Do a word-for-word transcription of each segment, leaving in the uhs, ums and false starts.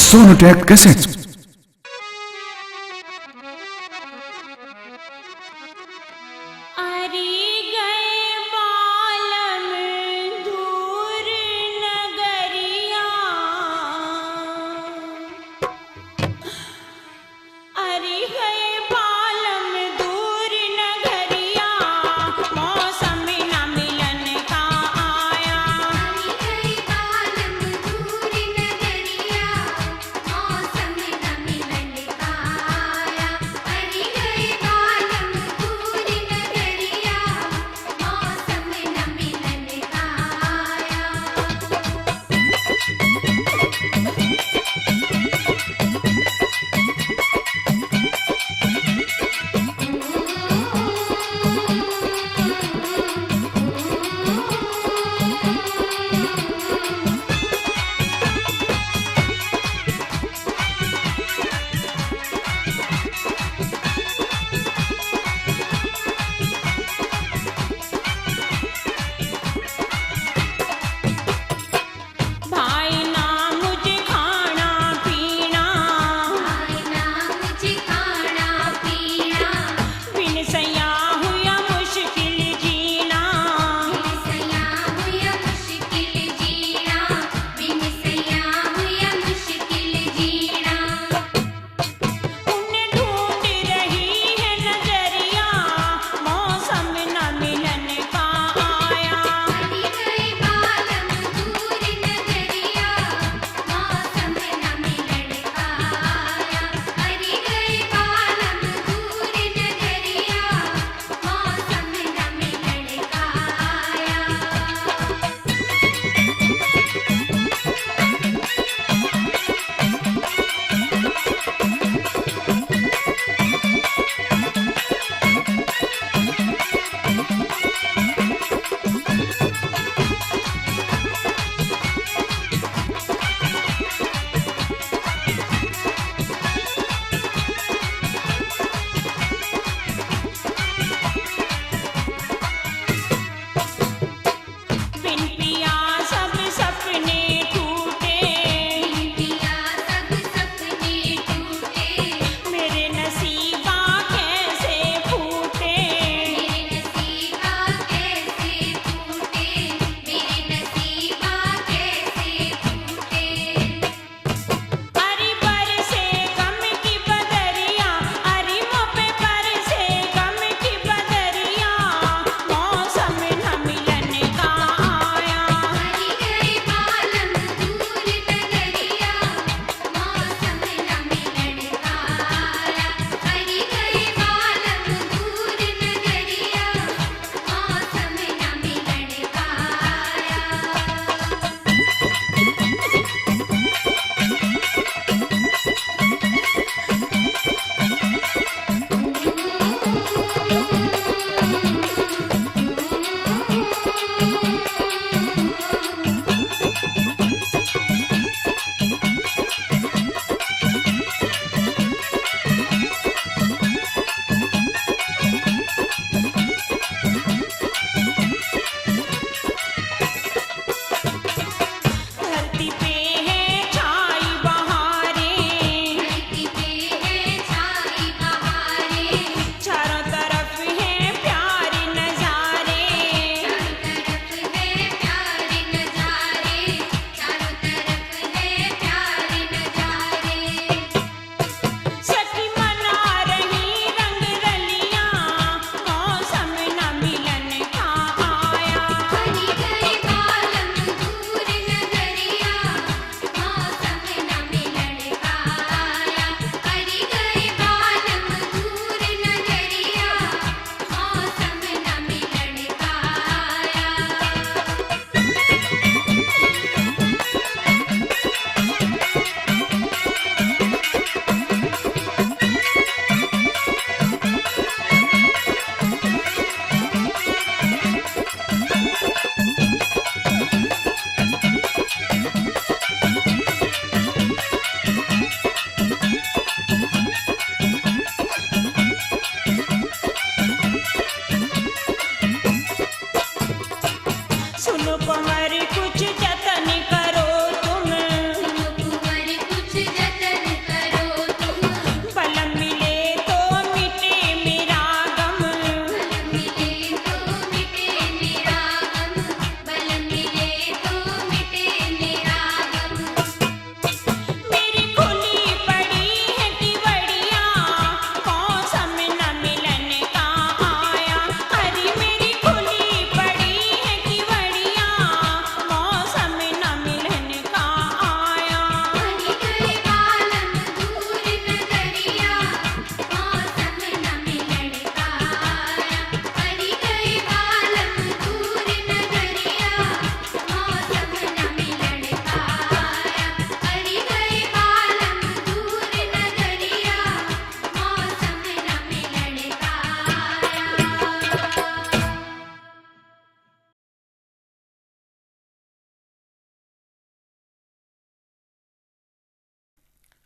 Sonotech Cassettes. अरे गए बालम दूर नगरिया, अरे गए बालम दूर नगरिया, मौसम ना मिलन का आया। अरे गए बालम दूर नगरिया, मौसम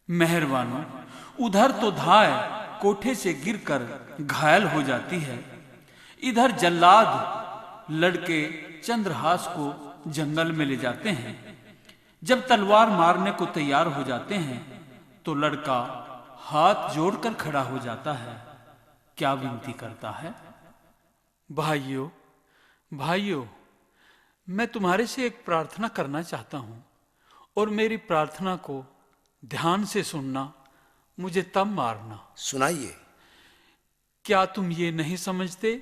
मेहरबानो, उधर तो धाय कोठे से गिरकर घायल हो जाती है, इधर जल्लाद लड़के चंद्रहास को जंगल में ले जाते हैं। जब तलवार मारने को तैयार हो जाते हैं, तो लड़का हाथ जोड़कर खड़ा हो जाता है। क्या विनती करता है? भाइयों, भाइयों, मैं तुम्हारे से एक प्रार्थना करना चाहता हूं और मेरी प्रार्थना को ध्यान से सुनना, मुझे तब मारना। सुनाइए। क्या तुम ये नहीं समझते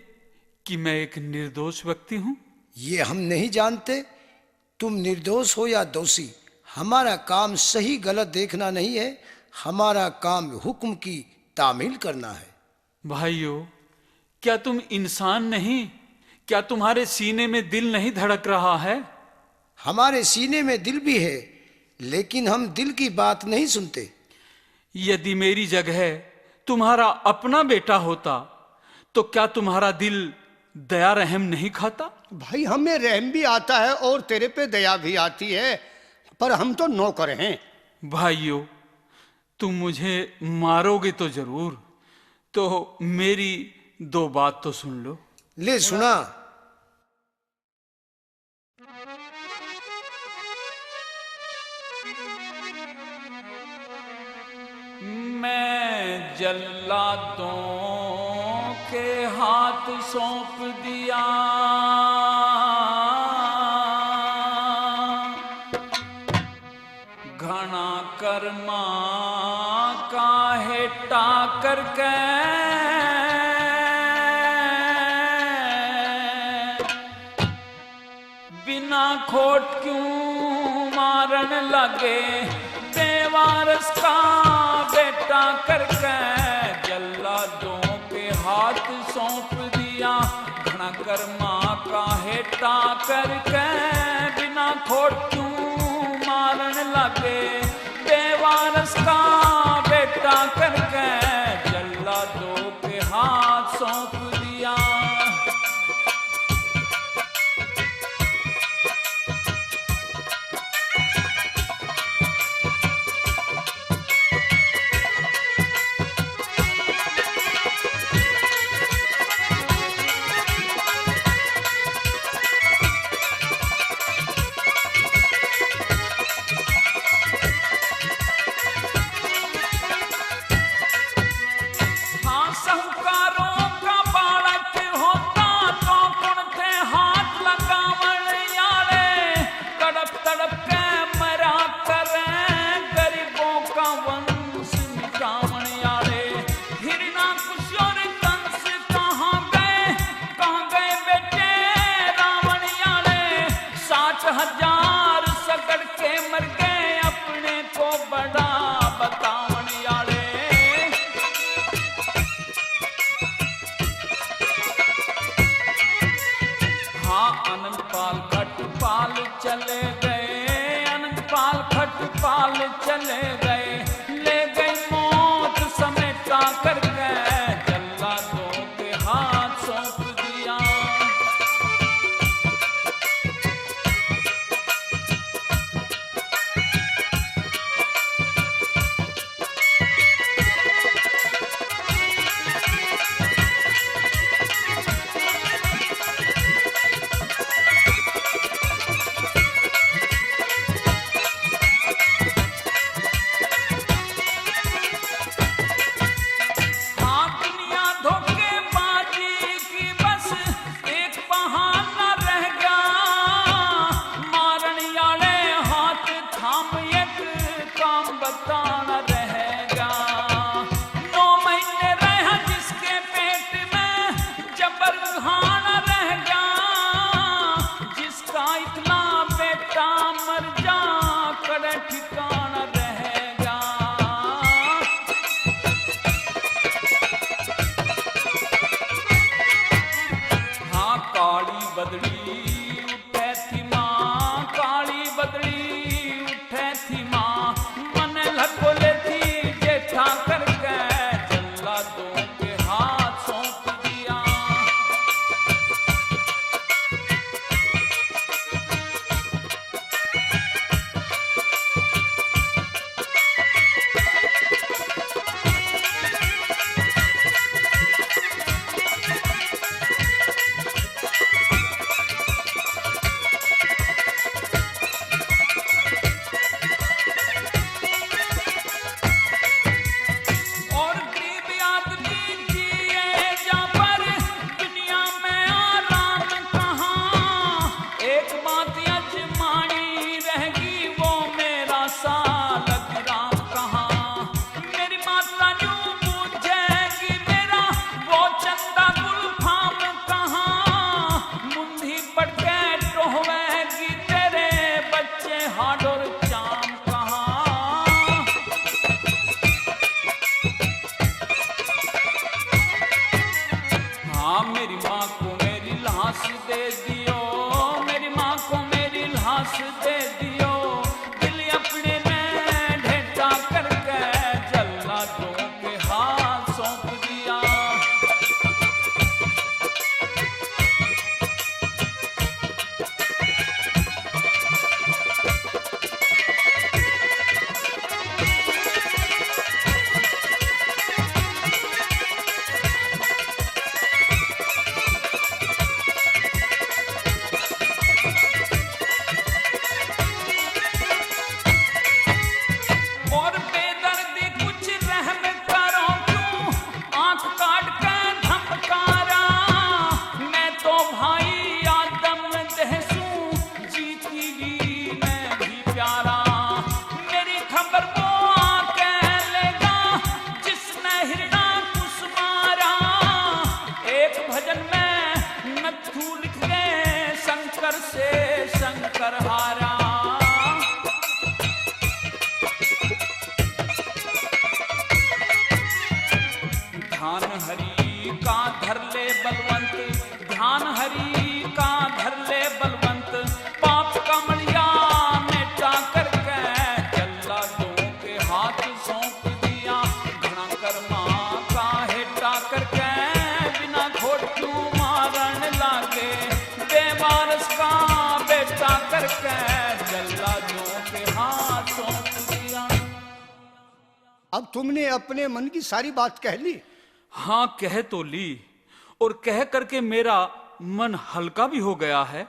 कि मैं एक निर्दोष व्यक्ति हूं? ये हम नहीं जानते, तुम निर्दोष हो या दोषी। हमारा काम सही गलत देखना नहीं है, हमारा काम हुक्म की तामील करना है। भाइयों, क्या तुम इंसान नहीं? क्या तुम्हारे सीने में दिल नहीं धड़क रहा है? हमारे सीने में दिल भी है, लेकिन हम दिल की बात नहीं सुनते। यदि मेरी जगह तुम्हारा अपना बेटा होता, तो क्या तुम्हारा दिल दया रहम नहीं खाता? भाई, हमें रहम भी आता है और तेरे पे दया भी आती है, पर हम तो नौकर हैं। भाइयों, तुम मुझे मारोगे तो जरूर, तो मेरी दो बात तो सुन लो। ले सुना। मैं जल्लादों के हाथ सौंप दिया, घना कर्मा का हेटा करके। बिना खोट क्यों मारन लगे, बेवारस का बेटा करके। जल्लादों के हाथ सौंप दिया, घना कर्मा का हेटा करके। बिना खोट क्यों मारन लगे, बेवारस का बेटा करके। जल्लादों के हाथ सौंप दिया। हाँ, साहूकारों का बालक होता तो कुण थे हाथ लगावण आले? तड़प तड़प के मरा करे, गरीबों का वंश मिटावण आले। हिरणाकुश और कंस कहाँ गए, कहाँ गए बेटे रावण आले? सात हजार सगड़ के मर गए, अपने को बड़ा बतावण आले। हाँ, आनंदपाल खटपाल चले गए, आनंदपाल खटपाल चले गए, ले गई मौत समेटा करके, जल्लादों के हाथ सौंप दिया। और चाम कहाँ? हाँ, मेरी माँ को मेरी लाश दे दियो, मेरी माँ को मेरी लाश दे दियो, दिल अपने ने ढेटा करके जल्लादों के हाथ सौंप दिया। और बेदर्दी कुछ रहम करो क्यों, आंख काट के धमकारा। मैं तो भाई आदम देह सूं, जीती भी मैं भी प्यारा। मेरी खबर वो आके लेगा, जिसने हिरणा कुछ मारा। एक भजन में नथु लिख दे, शंकर से शंकर हारा। ध्यान हरि का धर ले बलवंत, ध्यान हरि का धर ले बलवंत, पाप का मलिया मेटा करके जल्लादों के हाथ सौंप दिया। घणा कर्मा का हेटा करके बिना खोटू मारण लागे, बेवारस का बेटा करके जल्लादों के हाथ सौंप दिया। अब तुमने अपने मन की सारी बात कह ली? हाँ, कह तो ली, और कह करके मेरा मन हल्का भी हो गया है,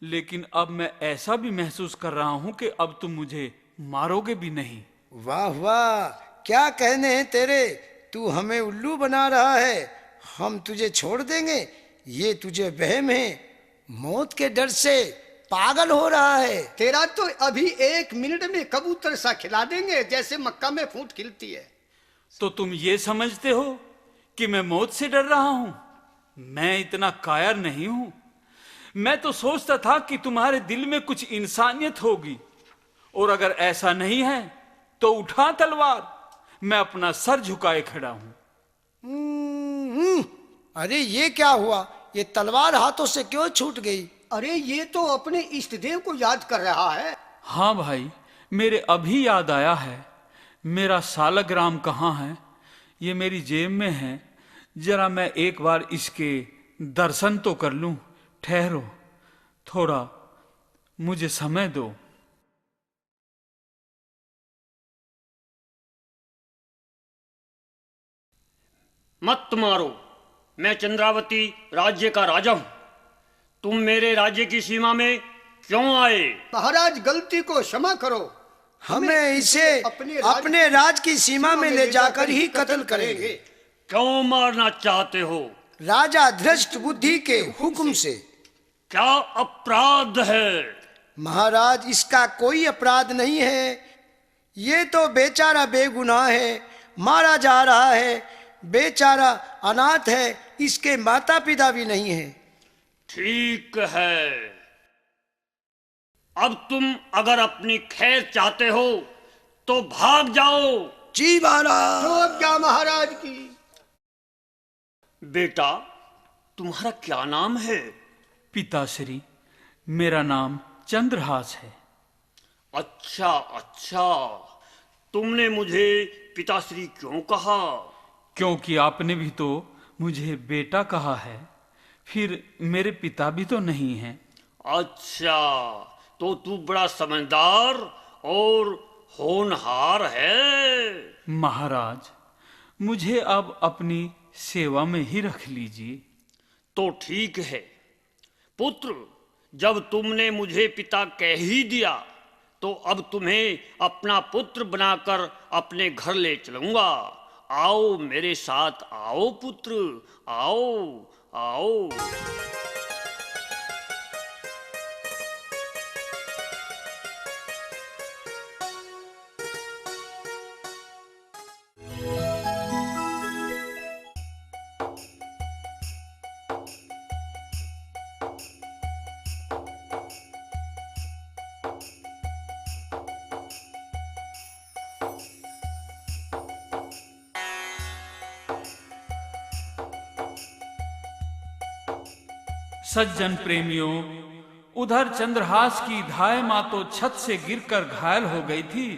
लेकिन अब मैं ऐसा भी महसूस कर रहा हूं कि अब तुम मुझे मारोगे भी नहीं। वाह वाह, क्या कहने हैं तेरे, तू हमें उल्लू बना रहा है, हम तुझे छोड़ देंगे? ये तुझे वहम है, मौत के डर से पागल हो रहा है। तेरा तो अभी एक मिनट में कबूतर सा खिला देंगे, जैसे मक्का में फूट खिलती है। तो तुम ये समझते हो कि मैं मौत से डर रहा हूं? मैं इतना कायर नहीं हूं। मैं तो सोचता था कि तुम्हारे दिल में कुछ इंसानियत होगी, और अगर ऐसा नहीं है तो उठा तलवार, मैं अपना सर झुकाए खड़ा हूं। हम्म, अरे ये क्या हुआ? ये तलवार हाथों से क्यों छूट गई? अरे, ये तो अपने इष्ट देव को याद कर रहा है। हाँ भाई, मेरे अभी याद आया है। मेरा सालग्राम कहाँ है? ये मेरी जेब में है। जरा मैं एक बार इसके दर्शन तो कर लूं। ठहरो, थोड़ा मुझे समय दो। मत मारो, मैं चंद्रावती राज्य का राजा हूँ। तुम मेरे राज्य की सीमा में क्यों आए? महाराज, गलती को क्षमा करो। हमें इसे अपने राज की सीमा में ले जाकर ही कत्ल करेंगे। क्यों मारना चाहते हो? राजा धृष्ट बुद्धि के हुक्म से। क्या अपराध है? महाराज, इसका कोई अपराध नहीं है। ये तो बेचारा बेगुनाह है, मारा जा रहा है। बेचारा अनाथ है, इसके माता पिता भी नहीं है। ठीक है, अब तुम अगर अपनी खैर चाहते हो तो भाग जाओ। जी महाराज। तो क्या महाराज की। बेटा, तुम्हारा क्या नाम है? पिताश्री, मेरा नाम चंद्रहास है। अच्छा, अच्छा, तुमने मुझे पिताश्री क्यों कहा? क्योंकि आपने भी तो मुझे बेटा कहा है, फिर मेरे पिता भी तो नहीं हैं। अच्छा, तो तू बड़ा समझदार और होनहार है। महाराज, मुझे अब अपनी सेवा में ही रख लीजिए। तो ठीक है पुत्र, जब तुमने मुझे पिता कह ही दिया, तो अब तुम्हें अपना पुत्र बनाकर अपने घर ले चलूंगा। आओ मेरे साथ, आओ पुत्र, आओ, आओ। सज्जन प्रेमियों, उधर चंद्रहास की धाय माँ तो छत से गिरकर घायल हो गई थी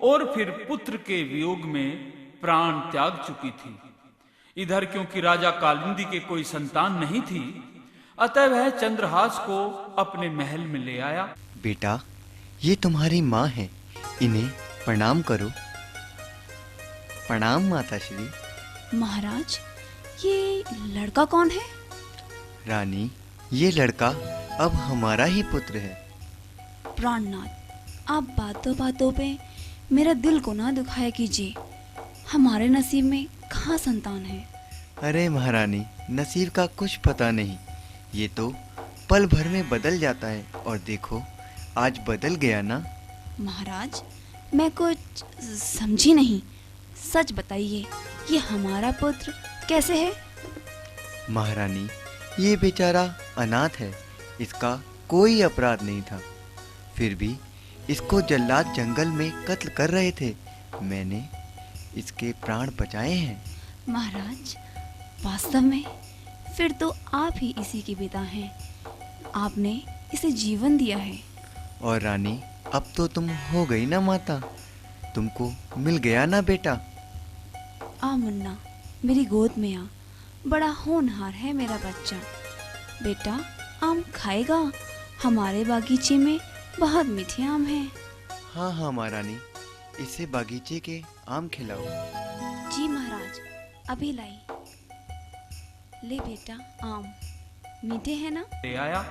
और फिर पुत्र के वियोग में प्राण त्याग चुकी थी। इधर क्योंकि राजा कालिंदी के कोई संतान नहीं थी, अतः वह चंद्रहास को अपने महल में ले आया। बेटा, ये तुम्हारी माँ है, इन्हें प्रणाम करो। प्रणाम माता श्री। महाराज, ये लड़का कौन है? रानी, ये लड़का अब हमारा ही पुत्र है। प्राणनाथ, आप बातों बातों पे मेरा दिल को ना दुखाया कीजिए। हमारे नसीब में कहाँ संतान है? अरे महारानी, नसीब का कुछ पता नहीं, ये तो पल भर में बदल जाता है। और देखो, आज बदल गया ना। महाराज, मैं कुछ समझी नहीं, सच बताइए, ये हमारा पुत्र कैसे है? महारानी, ये बेचारा अनाथ है, इसका कोई अपराध नहीं था, फिर भी इसको जल्लाद जंगल में कत्ल कर रहे थे, मैंने इसके प्राण बचाए हैं। महाराज, वास्तव में फिर तो आप ही इसी के पिता हैं, आपने इसे जीवन दिया है। और रानी, अब तो तुम हो गई ना माता, तुमको मिल गया ना बेटा। आ मुन्ना, मेरी गोद में आ, बड़ा होनहार है मेरा बच्चा। बेटा, आम खाएगा? हमारे बागीचे में बहुत मीठे आम हैं। हाँ हाँ महारानी, इसे बागीचे के आम खिलाओ। जी महाराज, अभी लाई। ले बेटा, आम मीठे हैं ना? ले आया।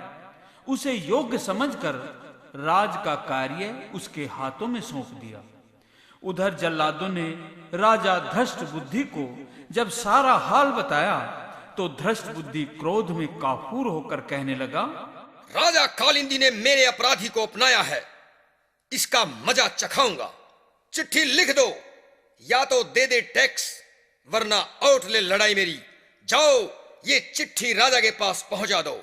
उसे योग्य समझकर राज का कार्य उसके हाथों में सौंप दिया। उधर जल्लादों ने राजा धृष्ट बुद्धि को जब सारा हाल बताया, तो धृष्ट बुद्धि क्रोध में काफूर होकर कहने लगा, राजा कालिंदी ने मेरे अपराधी को अपनाया है, इसका मजा चखाऊंगा। चिट्ठी लिख दो, या तो दे दे टैक्स, वरना आउट ले लड़ाई मेरी। जाओ, ये चिट्ठी राजा के पास पहुंचा दो।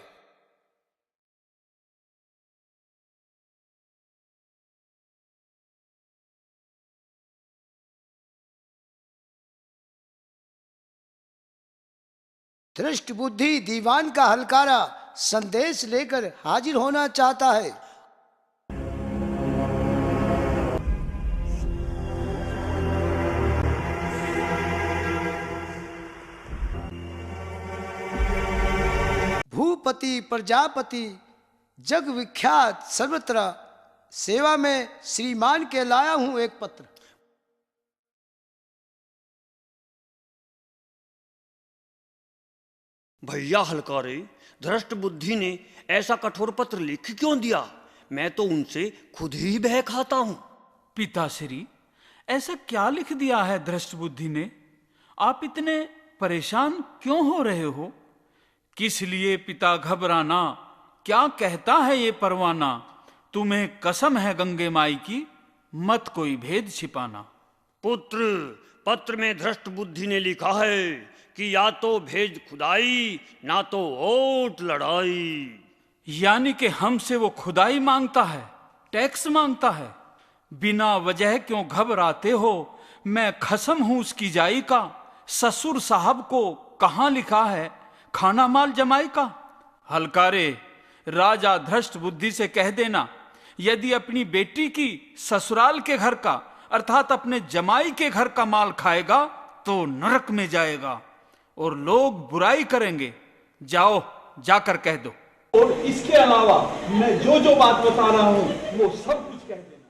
धृष्ट बुद्धि दीवान का हलकारा संदेश लेकर हाजिर होना चाहता है। भूपति प्रजापति जग विख्यात सर्वत्र सेवा में श्रीमान के लाया हूं एक पत्र। भैया हलकारे, धृष्ट बुद्धि ने ऐसा कठोर पत्र लिख क्यों दिया? मैं तो उनसे खुद ही बह खाता हूं। पिताश्री, ऐसा क्या लिख दिया है धृष्ट बुद्धि ने? आप इतने परेशान क्यों हो रहे हो? किस लिए पिता घबराना, क्या कहता है ये परवाना? तुम्हें कसम है गंगे माई की, मत कोई भेद छिपाना। पुत्र, पत्र में धृष्ट बुद्धि ने लिखा है कि या तो भेज खुदाई, ना तो ओट लड़ाई। यानी कि हमसे वो खुदाई मांगता है, टैक्स मांगता है। बिना वजह क्यों घबराते हो? मैं खसम हूं उसकी जाई का। ससुर साहब को कहां लिखा है खाना माल जमाई का? हलकारे, राजा धृष्ट बुद्धि से कह देना, यदि अपनी बेटी की ससुराल के घर का, अर्थात अपने जमाई के घर का माल खाएगा, तो नरक में जाएगा और लोग बुराई करेंगे। जाओ, जाकर कह दो। और इसके अलावा मैं जो जो बात बता रहा हूं, वो सब कुछ कह देना।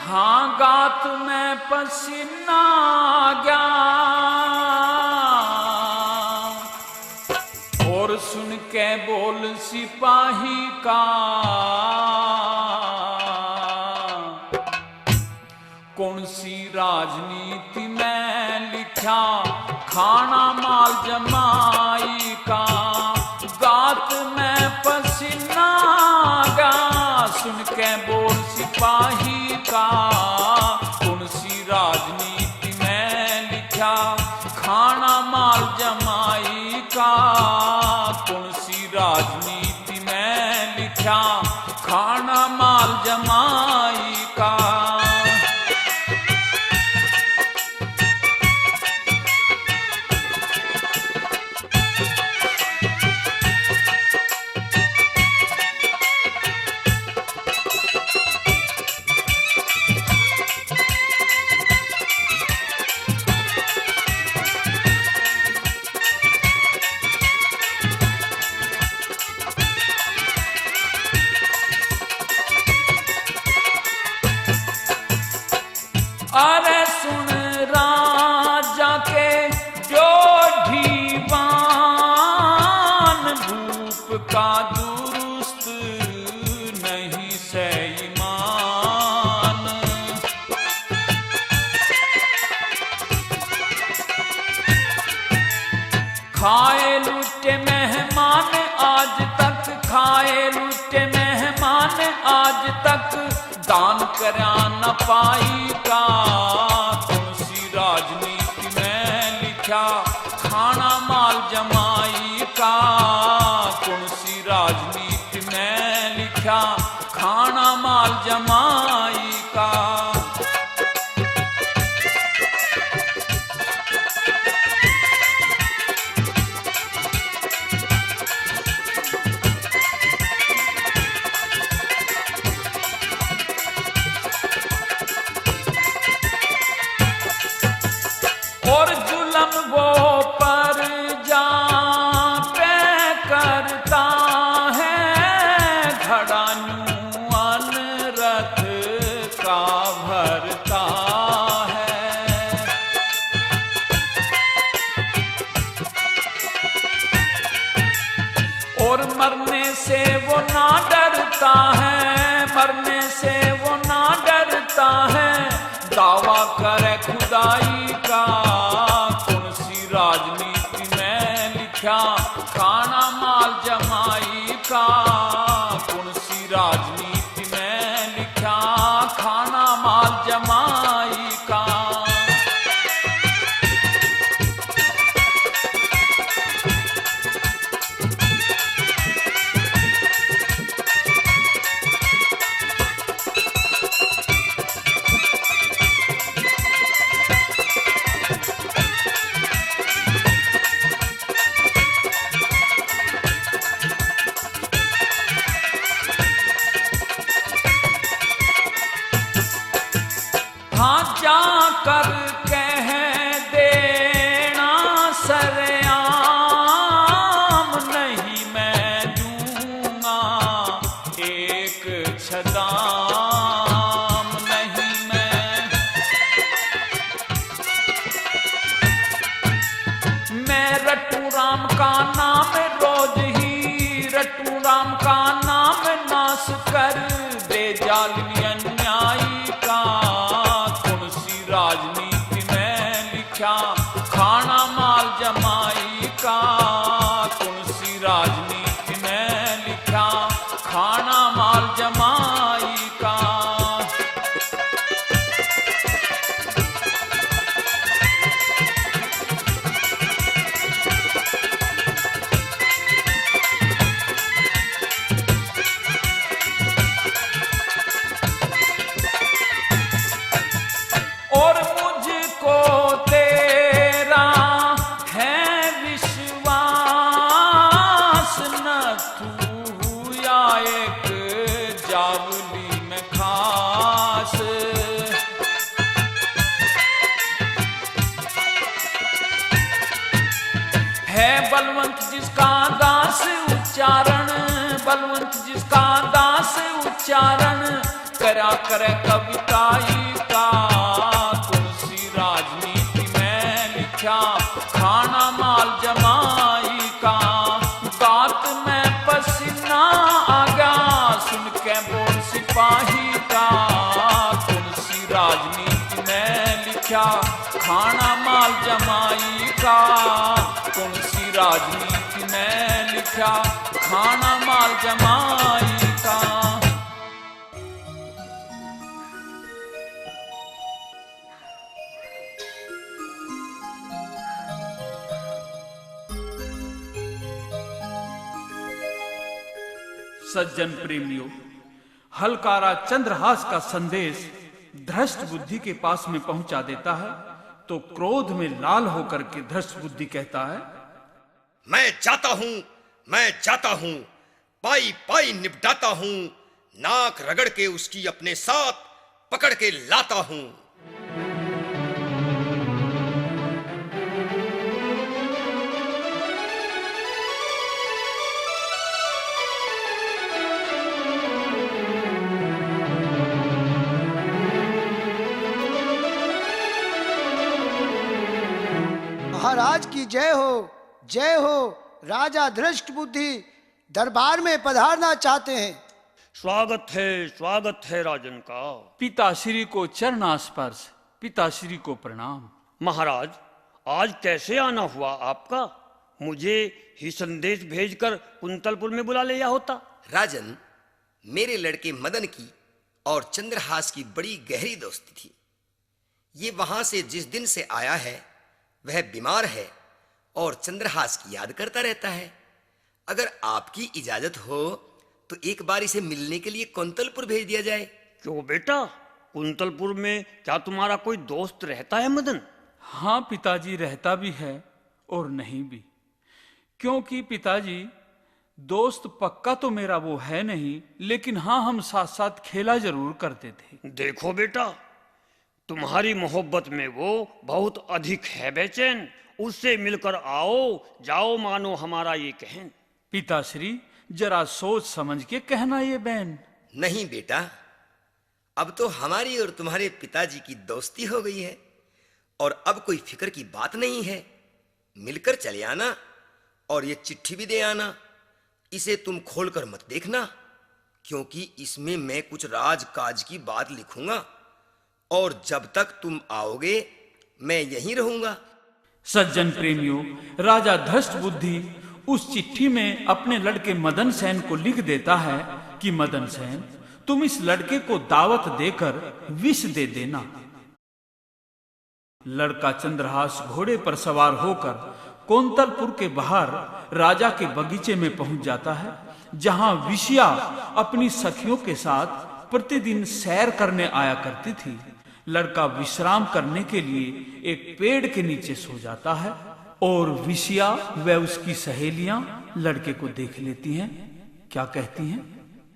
हाँ, गात में पसीना आ गया और सुन के बोल सिपाही का, कौन सी राजनीति में लिखा खाना माल जमाई का। गात में पसीना आ गया सुन के बोल सिपाही का। कौन सी राजनीति में लिखा खाना माल जमाई का? कौन सी राजनीति में लिखा खाना माल जमाई का? आज तक दान करया न पाई का, कौन सी राजनीति में लिखा खाना माल जमाई का, कौन सी राजनीति में लिखा खाना माल जमाई का। और जुल्म वो प्रजा पे करता है, घड़ा न्यू अनरथ का भरता है। और मरने से वो ना डरता है, मरने से वो ना डरता है, दावा करे खुदाई का। कौन सी राजनीति में लिखा खाना माल जमाई का, कौन सी राजनीति में लिखा खाना माल जमाई का। हाँ, जाकर कह देना सरेआम, नहीं मैं दूंगा एक छदाम, नहीं मैं। मैं रटू राम का नाम रोज ही, रटू राम का नाम नाश कर दे जालिम अन्यायी का। कौन सी राजनीति में लिखा खाना माल जमाई का, कौन सी राजनीति में लिखा खाना माल जमाई का। और मुझको तेरा है विश्वास, न तू हुआ एक जावली में खास। है बलवंत जिसका दास उच्चारण, बलवंत जिसका दास उच्चारण, करा करे कविताई का। कौन सी राजनीति में लिखा खाना माल जमाई का। बात में पसीना आ गया सुन के बोल सिपाही का। कौन सी राजनीति में लिखा खाना माल जमाई का। कौन सी राजनीति में लिखा खाना माल जमाई का। सज्जन प्रेमियों, हलकारा चंद्रहास का संदेश धृष्ट बुद्धि के पास में पहुंचा देता है, तो क्रोध में लाल होकर के धृष्ट बुद्धि कहता है, मैं जाता हूं, मैं जाता हूं, पाई पाई निपटाता हूं, नाक रगड़ के उसकी अपने साथ पकड़ के लाता हूं। महाराज की जय हो, जय हो। राजा धृष्ट बुद्धि दरबार में पधारना चाहते हैं। स्वागत है, स्वागत है राजन का। पिताश्री को चरणा स्पर्श, पिताश्री को प्रणाम। महाराज, आज कैसे आना हुआ आपका? मुझे ही संदेश भेजकर कुंतलपुर में बुला लिया होता। राजन, मेरे लड़के मदन की और चंद्रहास की बड़ी गहरी दोस्ती थी। ये वहां से जिस दिन से आया है, वह बीमार है और चंद्रहास की याद करता रहता है। अगर आपकी इजाजत हो, तो एक बार इसे मिलने के लिए कुंतलपुर भेज दिया जाए। क्यों बेटा, कुंतलपुर में क्या तुम्हारा कोई दोस्त रहता है, मदन? हाँ पिताजी, रहता भी है और नहीं भी। क्योंकि पिताजी, दोस्त पक्का तो मेरा वो है नहीं, लेकिन हाँ, हम साथ-साथ खेला जरूर करते थे। देखो बेटा, तुम्हारी मोहब्बत में वो बहुत अधिक है बेचैन। उससे मिलकर आओ, जाओ, मानो हमारा ये कहन। पिताश्री, जरा सोच समझ के कहना ये बहन। नहीं बेटा, अब तो हमारी और तुम्हारे पिताजी की दोस्ती हो गई है और अब कोई फिक्र की बात नहीं है। मिलकर चले आना और ये चिट्ठी भी दे आना। इसे तुम खोलकर मत देखना, क्योंकि इसमें मैं कुछ राजकाज की बात लिखूंगा और जब तक तुम आओगे, मैं यहीं रहूंगा। सज्जन प्रेमियों, राजा धृष्ट बुद्धि उस चिट्ठी में अपने लड़के मदन सेन को लिख देता है कि मदन सेन, तुम इस लड़के को दावत देकर विष दे देना। लड़का चंद्रहास घोड़े पर सवार होकर कोंतलपुर के बाहर राजा के बगीचे में पहुंच जाता है, जहां विषया अपनी सखियों के साथ प्रतिदिन सैर करने आया करती थी। लड़का विश्राम करने के लिए एक पेड़ के नीचे सो जाता है और विषया व उसकी सहेलियां लड़के को देख लेती हैं। क्या कहती हैं?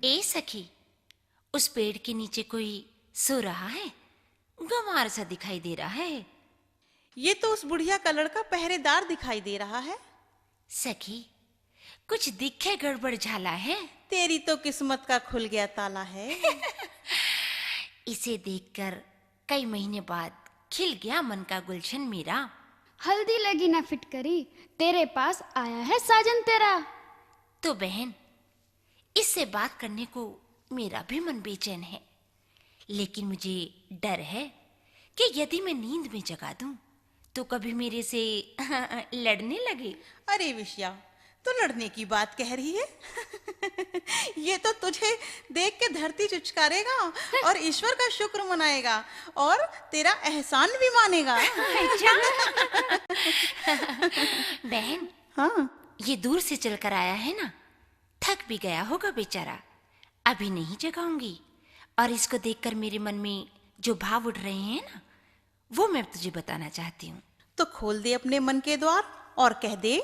ए सखी, उस पेड़ के नीचे कोई सो रहा है, गंवार सा दिखाई दे रहा है। ये तो उस बुढ़िया का लड़का पहरेदार दिखाई दे रहा है। सखी, कुछ दिखे गड़बड़ झाला है। तेरी तो किस्मत का खुल गया ताला है। इसे देखकर कई महीने बाद खिल गया मन का गुलशन मेरा। हल्दी लगी ना फिटकरी, तेरे पास आया है साजन तेरा। तो बहन, इससे बात करने को मेरा भी मन बेचैन है, लेकिन मुझे डर है कि यदि मैं नींद में जगा दूं, तो कभी मेरे से लड़ने लगे। अरे विषया, तू लड़ने की बात कह रही है? ये तो तुझे देख के धरती चुचकारेगा और ईश्वर का शुक्र मनाएगा और तेरा एहसान भी मानेगा। अच्छा। बहन, हाँ। ये दूर से चलकर आया है ना, थक भी गया होगा बेचारा, अभी नहीं जगाऊंगी। और इसको देखकर मेरे मन में जो भाव उठ रहे हैं ना, वो मैं तुझे बताना चाहती हूँ। तो खोल दे अपने मन के द्वार और कह दे।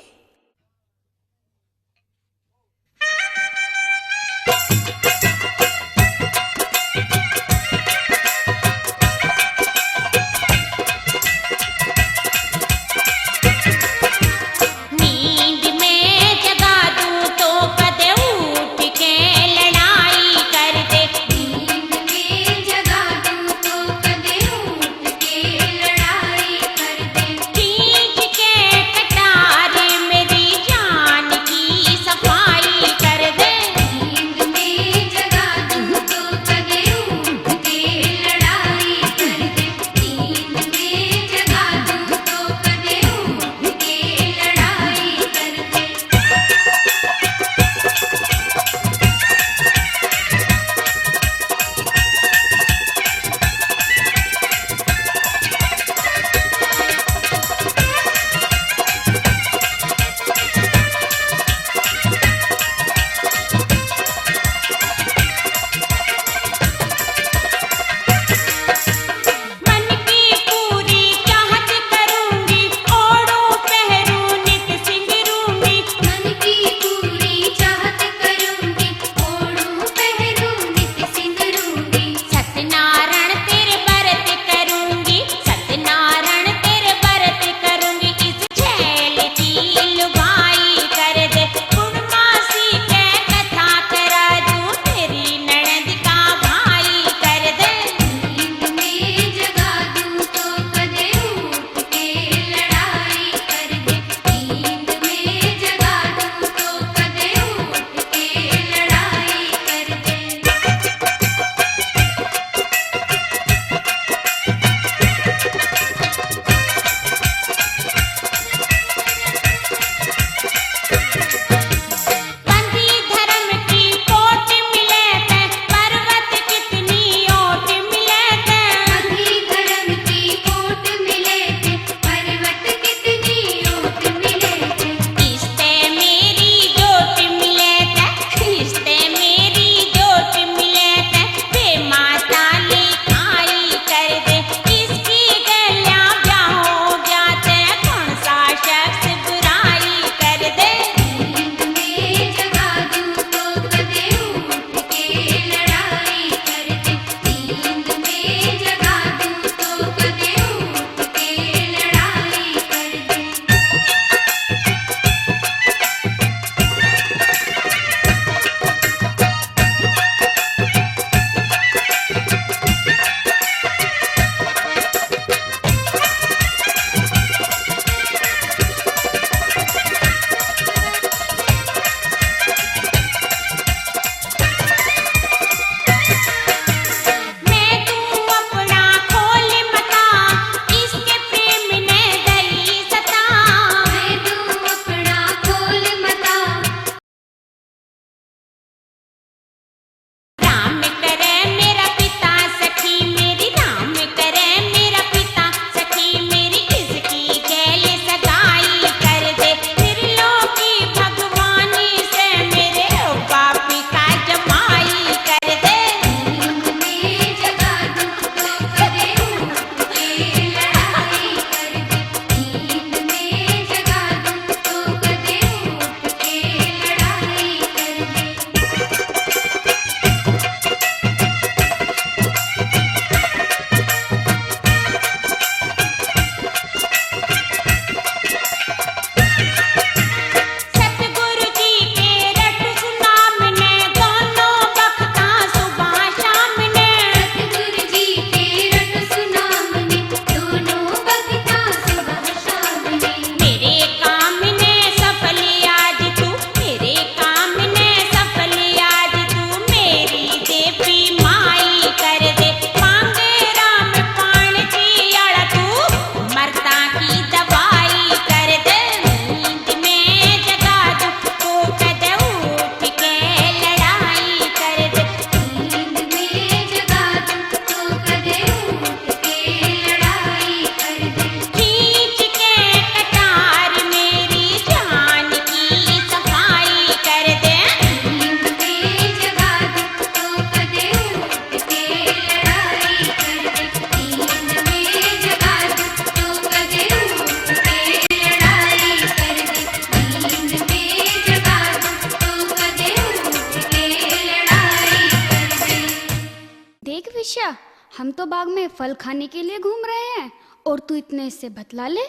देख विषया, हम तो बाग में फल खाने के लिए घूम रहे हैं और तू इतने से बतला ले।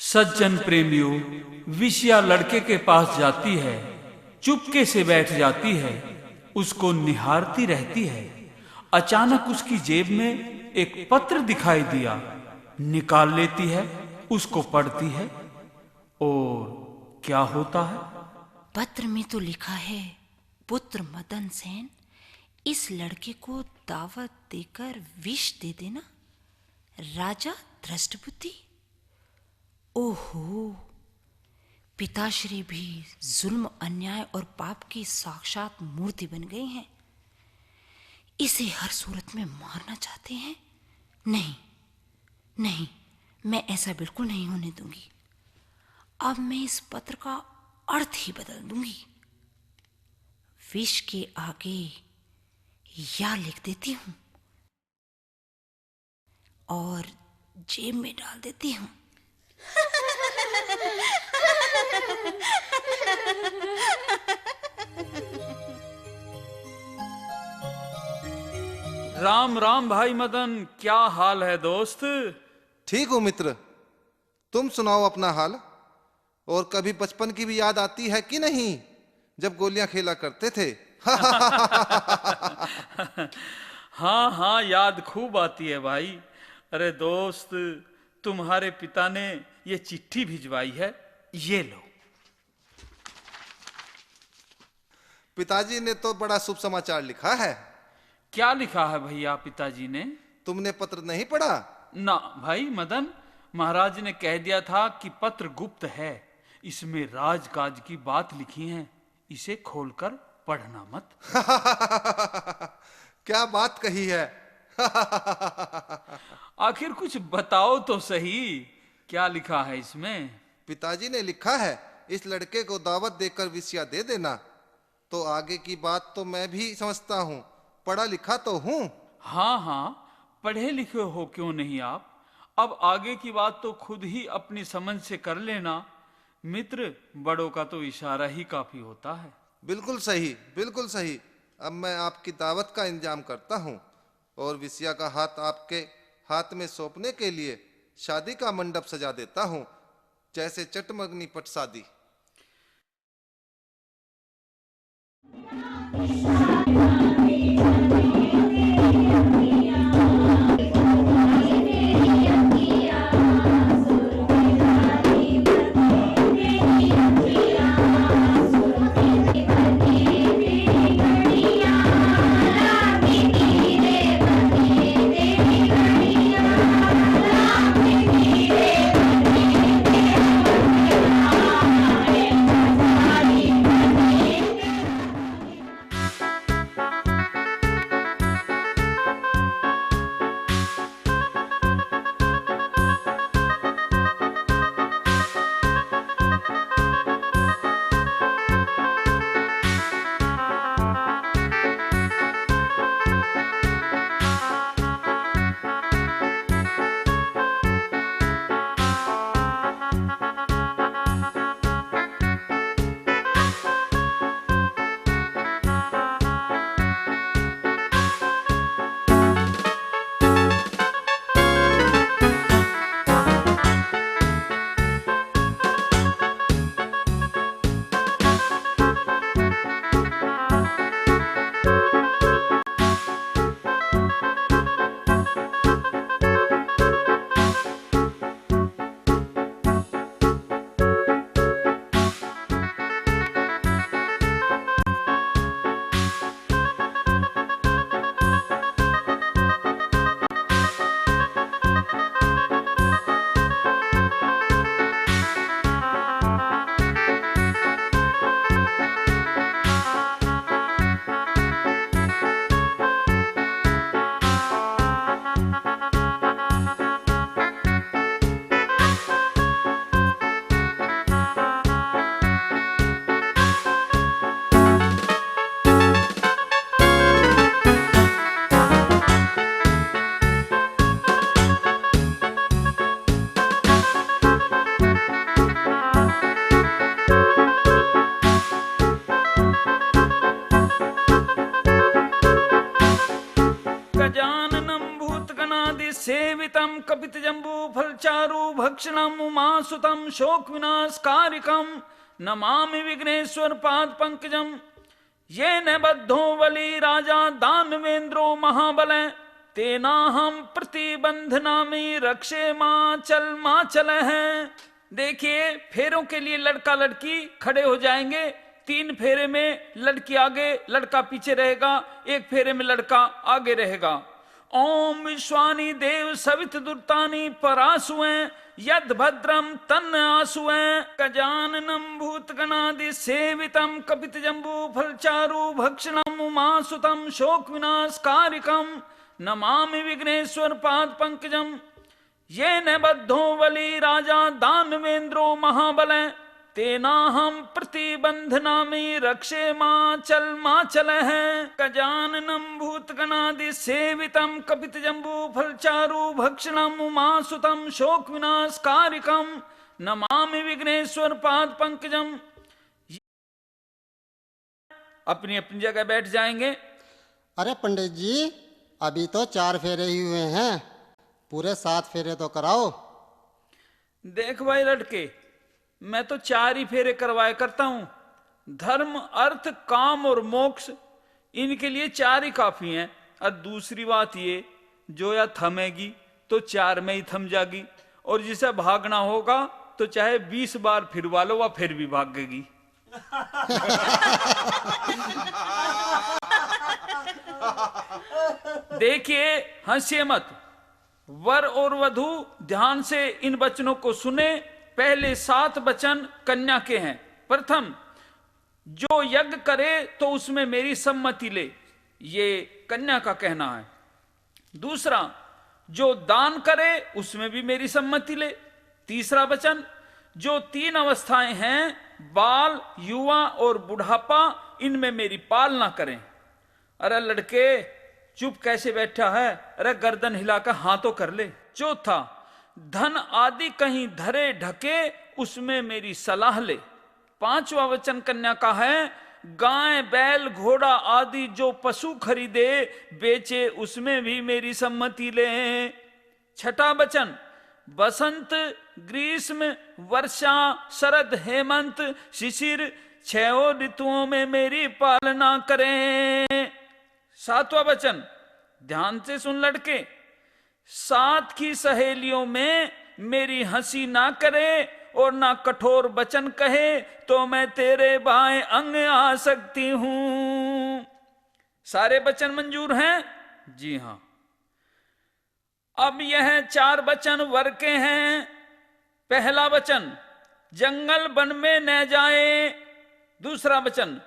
सज्जन प्रेमियों, विषया लड़के के पास जाती है, चुपके से बैठ जाती है, उसको निहारती रहती है। अचानक उसकी जेब में एक पत्र दिखाई दिया। निकाल लेती है, उसको पढ़ती है और क्या होता है? पत्र में तो लिखा है, पुत्र मदन सेन, इस लड़के को दावत देकर विष दे देना, राजा धृष्टबुद्धि। ओहो, पिताश्री भी जुल्म, अन्याय और पाप की साक्षात मूर्ति बन गए हैं। इसे हर सूरत में मारना चाहते हैं। नहीं, नहीं, मैं ऐसा बिल्कुल नहीं होने दूंगी। अब मैं इस पत्र का अर्थ ही बदल दूंगी। विष के आगे या लिख देती हूँ और जेब में डाल देती हूँ। राम राम भाई मदन, क्या हाल है दोस्त? ठीक हूँ मित्र, तुम सुनाओ अपना हाल। और कभी बचपन की भी याद आती है कि नहीं, जब गोलियां खेला करते थे? हाँ हाँ, याद खूब आती है भाई। अरे दोस्त, तुम्हारे पिता ने ये चिट्ठी भिजवाई है, ये लो। पिताजी ने तो बड़ा शुभ समाचार लिखा है। क्या लिखा है भैया पिताजी ने? तुमने पत्र नहीं पढ़ा? ना भाई मदन, महाराज ने कह दिया था कि पत्र गुप्त है, इसमें राजकाज की बात लिखी है, इसे खोलकर पढ़ना मत। क्या बात कही है। आखिर कुछ बताओ तो सही, क्या लिखा है इसमें? पिताजी ने लिखा है, इस लड़के को दावत देकर विषया दे देना। तो आगे की बात तो मैं भी समझता हूँ, पढ़ा लिखा तो हूँ। हाँ हाँ, पढ़े लिखे हो क्यों नहीं आप। अब आगे की बात तो खुद ही अपनी समझ से कर लेना। मित्र, बड़ों का तो इशारा ही काफी होता है। बिल्कुल सही, बिल्कुल सही। अब मैं आपकी दावत का इंतजाम करता हूँ और विषया का हाथ आपके हाथ में सौंपने के लिए शादी का मंडप सजा देता हूँ, जैसे चटमगनी पट शादी। कपित जम्बू फल चारु भक्षणम उमा सुतम शोक विनाश कारिकम नमामि विघ्नेश्वर पाद पंकजम। येन बद्धो बली राजा दानवेंद्रो महाबल, तेनाहम प्रतिबंधनामि रक्षे माचल माचल है। देखिए, फेरों के लिए लड़का लड़की खड़े हो जाएंगे। तीन फेरे में लड़की आगे, लड़का पीछे रहेगा, एक फेरे में लड़का आगे रहेगा। ओम विश्वानी देव सवित दुर्तानी परासुएं, यद भद्रम तन्न आसुएं। गजाननम भूत गणादि सेवितम कपित जम्बू फल चारु भक्षणम उमा सुतम शोक विनाश कारिकम नमामि विघ्नेश्वर पाद पंकजम। येन बद्धो बली राजा दानवेंद्रो महाबल, तेनाहम प्रतिबंधनामि रक्षे माचल माचल है। गजाननम भूत गणादि सेवितम कपित जम्बू फल चारु भक्षणम उमा सुतम शोक विनाश कारिकम नमामि विघ्नेश्वर पाद पंकजम। अपनी अपनी जगह बैठ जाएंगे। अरे पंडित जी, अभी तो चार फेरे ही हुए हैं, पूरे सात फेरे तो कराओ। देख भाई लड़के, मैं तो चार ही फेरे करवाया करता हूँ। धर्म, अर्थ, काम और मोक्ष, इनके लिए चार ही काफी हैं। और दूसरी बात ये, जो या थमेगी तो चार में ही थम जागी, और जिसे भागना होगा तो चाहे बीस बार फिरवा लो, वह फिर भी भागेगी। देखिए, हंसिए मत। वर और वधू ध्यान से इन वचनों को सुने। पहले सात वचन कन्या के हैं। प्रथम, जो यज्ञ करे तो उसमें मेरी सम्मति ले, ये कन्या का कहना है। दूसरा, जो दान करे उसमें भी मेरी सम्मति ले। तीसरा वचन, जो तीन अवस्थाएं हैं, बाल, युवा और बुढ़ापा, इनमें मेरी पालना करें। अरे लड़के, चुप कैसे बैठा है? अरे गर्दन हिलाकर हाँ तो कर ले। चौथा, धन आदि कहीं धरे ढके, उसमें मेरी सलाह ले। पांचवा वचन कन्या का है, गाय, बैल, घोड़ा आदि जो पशु खरीदे, बेचे, उसमें भी मेरी सम्मति ले। छठा वचन, बसंत, ग्रीष्म, वर्षा, शरद, हेमंत, शिशिर, छहों ऋतुओं में मेरी पालना करें। सातवां वचन, ध्यान से सुन लड़के, साथ की सहेलियों में मेरी हंसी ना करे और ना कठोर वचन कहे, तो मैं तेरे बाएं अंग आ सकती हूं। सारे वचन मंजूर हैं? जी हां। अब यह चार वचन वर के हैं। पहला वचन, जंगल वन में न जाए। दूसरा वचन,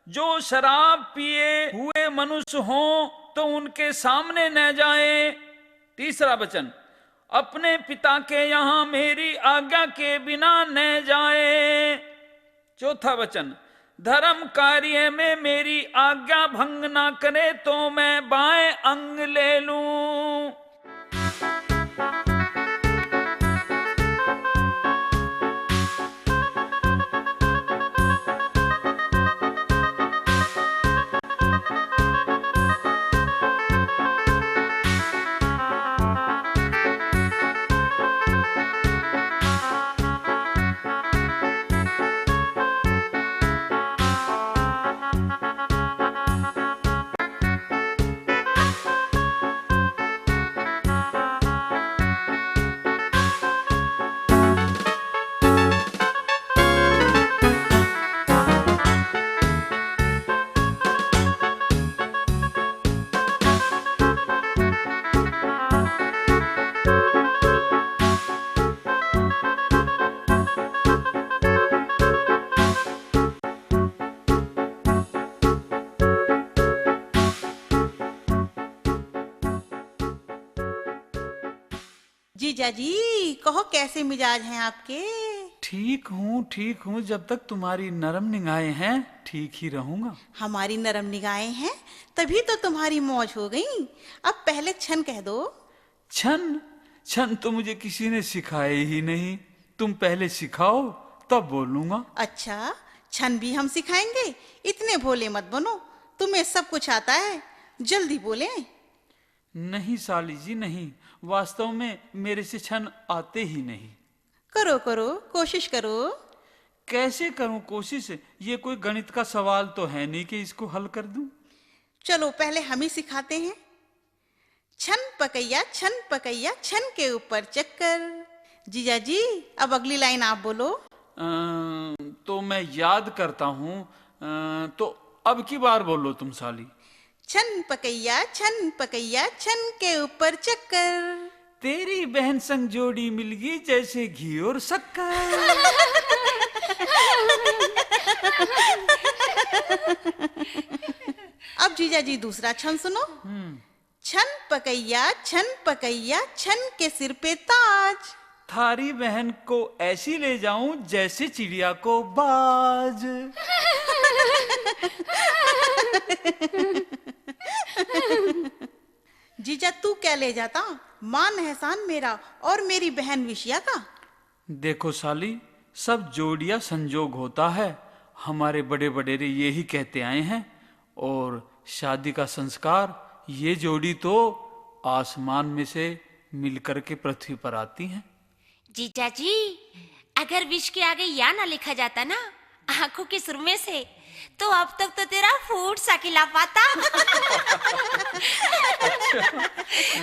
जो शराब पिए हुए मनुष्य हों तो उनके सामने न जाए। तीसरा वचन, अपने पिता के यहाँ मेरी आज्ञा के बिना न जाए। चौथा वचन, धर्म कार्य में मेरी आज्ञा भंग ना करे तो मैं बाएं अंग ले लूं। जीजा जी, कहो, कैसे मिजाज हैं आपके? ठीक हूँ, ठीक हूँ, जब तक तुम्हारी नरम निगाहें हैं, ठीक ही रहूंगा। हमारी नरम निगाहें हैं, तभी तो तुम्हारी मौज हो गई। अब पहले छन कह दो। छन? छन तो मुझे किसी ने सिखाए ही नहीं। तुम पहले सिखाओ, तब बोलूंगा। अच्छा, छन भी हम सिखाएंगे? इतने भोले मत बनो, तुम्हें सब कुछ आता है। जल्दी बोलें। नहीं साली जी, नहीं, वास्तव में मेरे से छन आते ही नहीं। करो, करो, कोशिश करो। कैसे करूं कोशिश? ये कोई गणित का सवाल तो है नहीं कि इसको हल कर दूं। चलो, पहले हम ही सिखाते हैं। छन पकैया, छन पकैया, छन के ऊपर चक्कर। जीजा जी, अब अगली लाइन आप बोलो। अ, तो मैं याद करता हूँ। अ, तो अब की बार बोलो तुम साली। छन पकैया, छन पकैया, छन के ऊपर चक्कर। तेरी बहन संग जोड़ी मिल गई जैसे घी और शक्कर। अब जीजा जी, दूसरा छन सुनो। हम्म। छन पकैया, छन पकैया, छन के सिर पे ताज। थारी बहन को ऐसी ले जाऊं जैसे चिड़िया को बाज। जीजा, तू क्या ले जाता? मान एहसान मेरा और मेरी बहन विशिया का। देखो साली, सब जोड़िया संजोग होता है। हमारे बड़े बड़े रे यही कहते आए हैं। और शादी का संस्कार, ये जोड़ी तो आसमान में से मिलकर के पृथ्वी पर आती हैं। जीजा जी, अगर विश के आगे या ना लिखा जाता ना, आंखों के सुरमे से, तो अब तक तो तेरा फूट सा खिला पाता।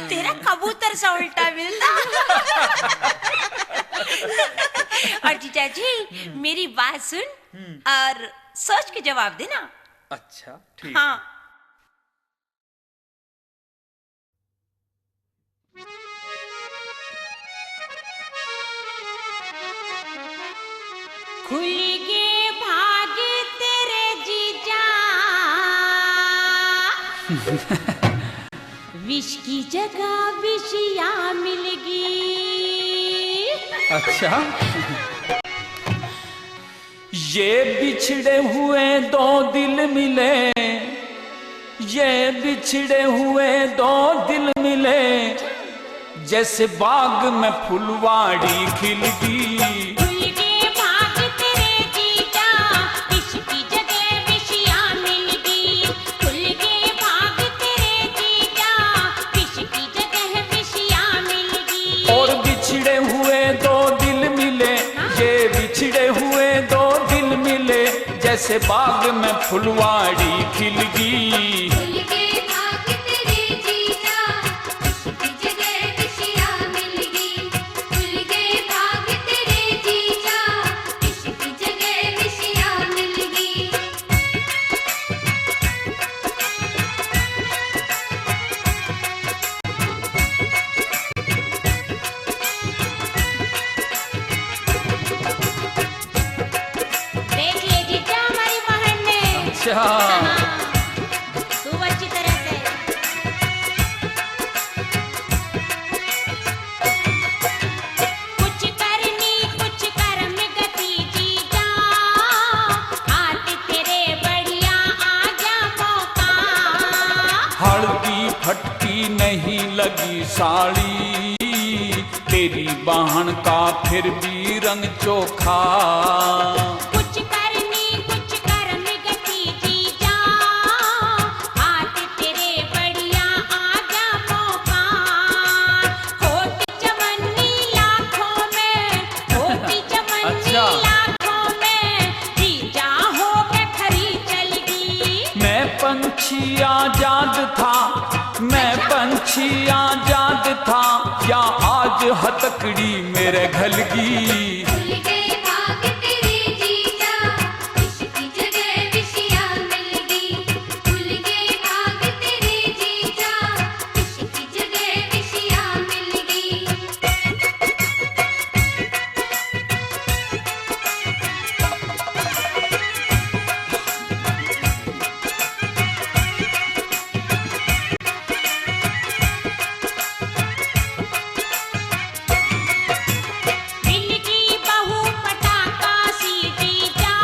तेरा कबूतर सा उल्टा मिलता। और जीजा जी, हम्म। मेरी बात सुन हम्म। और सोच के जवाब देना। अच्छा, ठीक। हाँ। खुल गए भाग तेरे जीजा। विश की जगह विशिया मिल गई। अच्छा। ये बिछड़े हुए दो दिल मिले, ये बिछड़े हुए दो दिल मिले, जैसे बाग में फुलवाड़ी खिल गई। खुल गए भाग तेरे जीजा, विश की जगह विशिया मिल गई। खुल गए भाग तेरे जीजा, विश की जगह विशिया मिल गई। और बिछड़े हुए दो दिल मिले, हाँ। ये बिछड़े हुए दो दिल मिले, जैसे बाग में फुलवाड़ी खिल गई। खुल गए भाग तेरे जीजा, इश्क की जगह विशिया मिल गई। खुल गए भाग तेरे जीजा, इश्क की जगह विशिया मिल गई। देख ले जीजा हमारी बहन ने। अच्छा। हाँ, खूब अच्छी तरह से। कुछ करनी, कुछ कर्म गति जीजा, हाथ तेरे बढ़िया आ गया मौका। हल्दी फटकी नहीं लगी साली, तेरी बहन का फिर भी रंग चोखा। कुछ करनी, कुछ कर्म गति जीजा, हाथ तेरे बढ़िया आ गया मौका। खोट चवन्नी लाखों में, खोट चवन्नी अच्छा। लाखों में, जीजा हो के खरी चल गई। मैं पंछी आजाद था, मैं पंछी आजाद था, या आज हथकड़ी मेरे घल गई। खुल गए भाग तेरे जीजा, इश्क की जगह विशिया मिल गई। खुल गए भाग तेरे जीजा, इश्क की जगह विशिया मिल गई। मिल गई बहू पटाखा सी जीजा,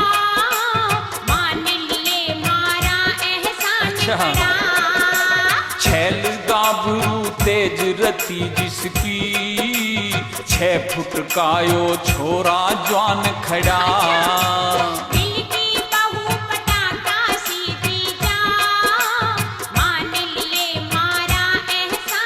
मान लिए मारा एहसान अच्छा। बड़ा। छैल गाभरू तेज रति जिसकी, छह फुट का यो छोरा जवान खड़ा। दिल की बहू पटाखा सी जीजा, मान लिए मारा एहसान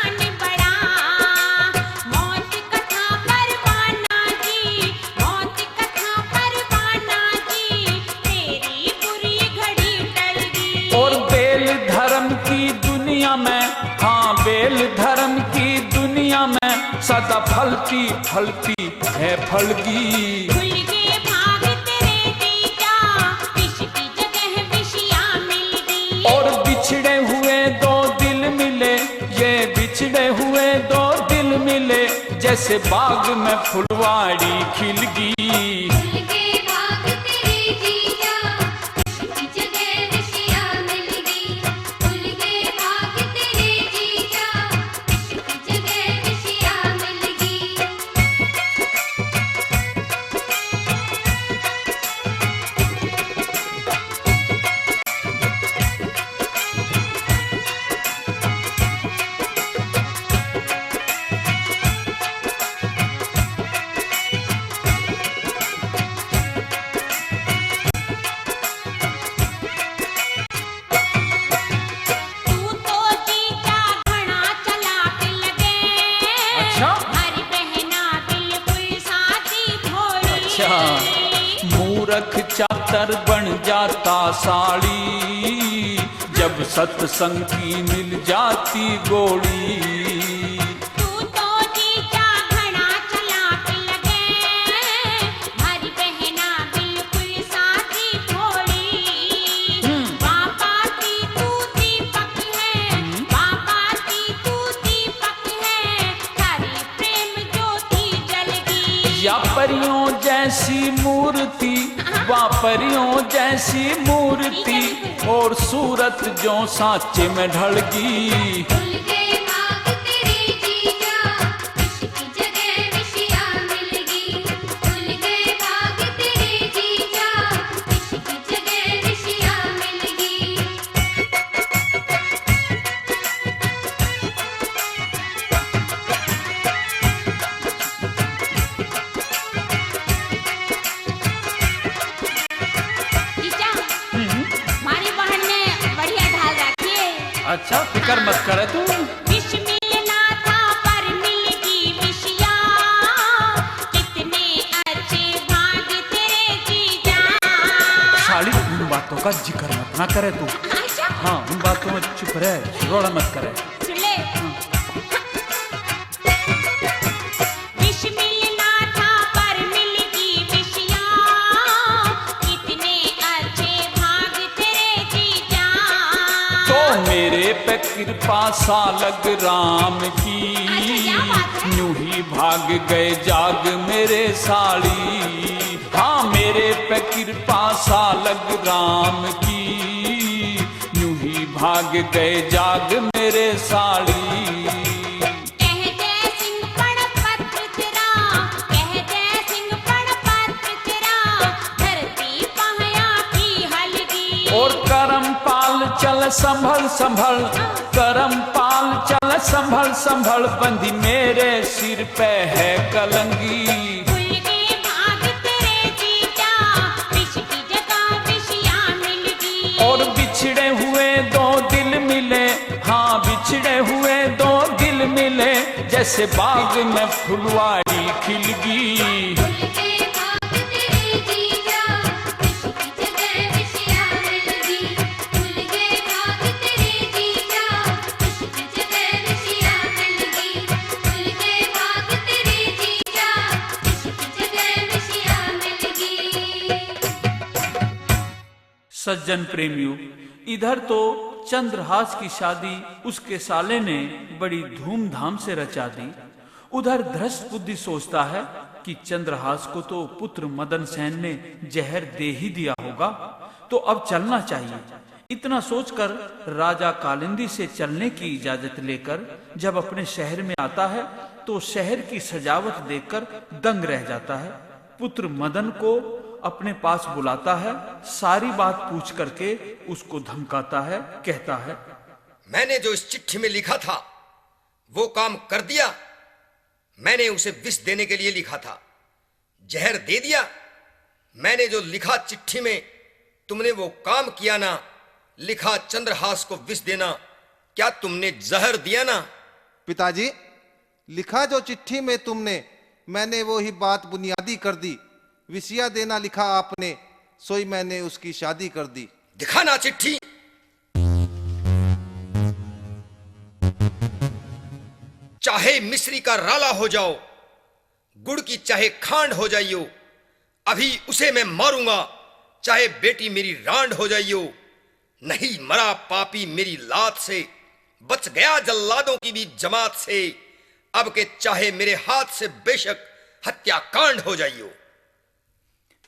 बेल धर्म की दुनिया में सदा फलती फलती है फलगी। खुल गए भाग तेरे जीजा, विष की जगह विषिया मिल गई। और बिछड़े हुए दो दिल मिले, ये बिछड़े हुए दो दिल मिले, जैसे बाग में फुलवारी खिलगी। खुल गए भाग तेरे जीजा, विष की जगह विषिया मिल गई। खुल गए भाग तेरे जीजा, विष की जगह विषिया मिल गई। तू तो जीजा घणा चालाक लगे। अच्छा। हमारी बहना बिल्कुल सादी भोली। अच्छा। मूरख चातर बन जाता साली, जब सत्संग की मिल जाती गोली। तू तो जीजा घणा चालाक लगे, हमारी बहना बिल्कुल सादी भोली। हम्म। बाबा की तू दीपक है, हम्म। बाबा की तू दीपक है, थारी प्रेम ज्योति जल गई। या परियों जैसी मूर्ति, हाँ। वा परियों जैसी मूर्ति, ठीक है, ठीक है। और सूरत जो सांचे में ढल गई। खुल गए भाग तेरे जीजा, विष की जगह विषिया मिल गई। खुल गए भाग तेरे जीजा, विष की जगह विषिया मिल गई। जीजा, हम्म। हमारी बहन ने बढ़िया ढाल रखी है। अच्छा, फिकर मत करे तू। विष मिलना था पर मिल गई विषिया, कितने अच्छे भाग तेरे जीजा। साली, उन बातों का जिक्र मत ना करे तू। अच्छा। हाँ, उन बातों में चुप रहे, रोड़ा मत करे। सुन ले। हाँ। विष मिलना था पर मिल गई विषिया, कितने अच्छे भाग तेरे जीजा। तो मेरे पे कृपा सालग राम की, अच्छा, क्या बात है? न्यू ही भाग गए जाग मेरे साली। हाँ, मेरे पे कृपा सालग राम की, न्यू ही भाग गए जाग मेरे साली। कह जय सिंह पण पत्र तेरा, कह जय सिंह पण पत्र तेरा, धरती पहाया की हलगी। और करमपाल चल संभल संभल, करमपाल चल संभल संभल, बंदी मेरे सिर पे है कलंगी। खुल गए भाग तेरे जीजा, विष की जगह विषिया मिल गई। और बिछड़े हुए दो दिल मिले, हाँ, बिछड़े हुए दो दिल मिले, जैसे बाग में फुलवारी खिल गई। खुल गए भाग तेरे जीजा, विष की जगह विषिया मिल गई। खुल गए भाग तेरे जीजा, विष की जगह विषिया मिल गई। खुल गए भाग तेरे जीजा, विष की जगह विषिया मिल गई। सज्जन प्रेमियों, इधर तो चंद्रहास की शादी उसके साले ने बड़ी धूमधाम से रचा दी। उधर धृष्ट बुद्धि सोचता है कि चंद्रहास को तो पुत्र मदन सेन ने जहर दे ही दिया होगा, तो अब चलना चाहिए। इतना सोचकर राजा कालिंदी से चलने की इजाजत लेकर जब अपने शहर में आता है, तो शहर की सजावट देखकर दंग रह जाता है। पुत्र मदन को अपने पास बुलाता है, सारी बात पूछ करके उसको धमकाता है, कहता है। मैंने जो इस चिट्ठी में लिखा था, वो काम कर दिया। मैंने उसे विष देने के लिए लिखा था, जहर दे दिया। मैंने जो लिखा चिट्ठी में, तुमने वो काम किया ना। लिखा चंद्रहास को विष देना, क्या तुमने जहर दिया ना? पिताजी, लिखा जो चिट्ठी में तुमने, मैंने वो ही बात बुनियादी कर दी। विषिया देना लिखा आपने, सोई मैंने उसकी शादी कर दी। दिखा ना चिट्ठी। चाहे मिश्री का राला हो जाओ, गुड़ की चाहे खांड हो जाइयो, अभी उसे मैं मारूंगा, चाहे बेटी मेरी रांड हो जाइयो। नहीं मरा पापी मेरी लात से, बच गया जल्लादों की भी जमात से। अब के चाहे मेरे हाथ से बेशक हत्याकांड हो जाइयो।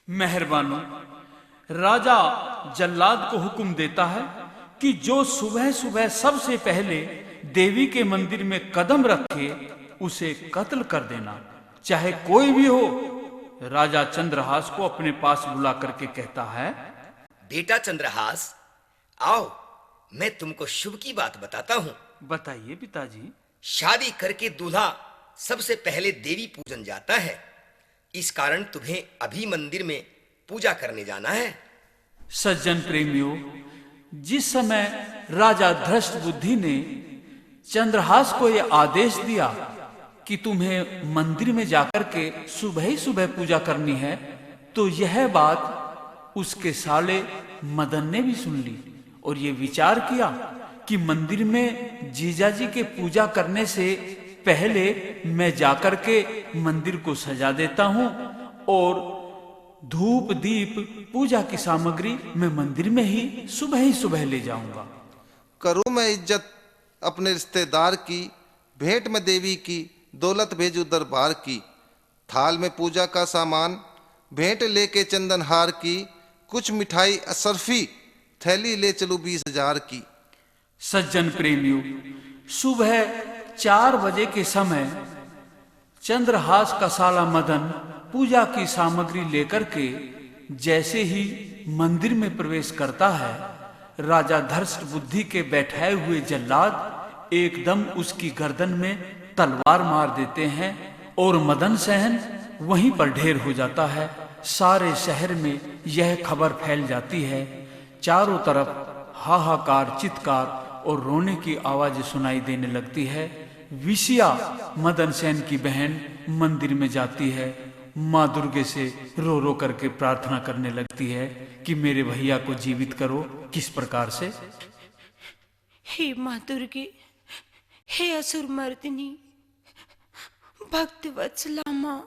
मेहरबानो, राजा जल्लाद को हुक्म देता है कि जो सुबह सुबह सबसे पहले देवी के मंदिर में कदम रखे, उसे कत्ल कर देना, चाहे कोई भी हो। राजा चंद्रहास को अपने पास बुला करके कहता है, बेटा चंद्रहास, आओ, मैं तुमको शुभ की बात बताता हूँ। बताइए पिताजी। शादी करके दूल्हा सबसे पहले देवी पूजन जाता है, इस कारण तुम्हें अभी मंदिर में पूजा करने जाना है। सज्जन प्रेमियों, जिस समय राजा धृष्ट बुद्धि ने चंद्रहास को यह आदेश दिया कि तुम्हें मंदिर में जाकर के सुबह ही सुबह पूजा करनी है, तो यह बात उसके साले मदन ने भी सुन ली और ये विचार किया कि मंदिर में जीजा जी के पूजा करने से पहले मैं जाकर के मंदिर को सजा देता हूँ और धूप, दीप, पूजा की सामग्री मैं मंदिर में ही सुबह ही सुबह ले जाऊंगा। करूँ मैं इज्जत अपने रिश्तेदार की, भेंट में देवी की, दौलत भेजू दरबार की। थाल में पूजा का सामान, भेंट लेके चंदन हार की, कुछ मिठाई अशरफी, थैली ले चलू बीस हजार की। सज्जन प्रेमियों, सुबह चार बजे के समय चंद्रहास का साला मदन पूजा की सामग्री लेकर के जैसे ही मंदिर में प्रवेश करता है, राजा धर्ष्ट बुद्धि के बैठाए हुए जल्लाद एकदम उसकी गर्दन में तलवार मार देते हैं और मदन सेन वहीं पर ढेर हो जाता है। सारे शहर में यह खबर फैल जाती है। चारों तरफ हाहाकार, चित्कार और रोने की आवाज सुनाई देने लगती है। विषया, मदन सेन की बहन, मंदिर में जाती है, माँ दुर्गे से रो रो करके प्रार्थना करने लगती है कि मेरे भैया को जीवित करो। किस प्रकार से? हे माँ दुर्गे, हे असुर मर्दिनी, भक्त वत्सला माँ,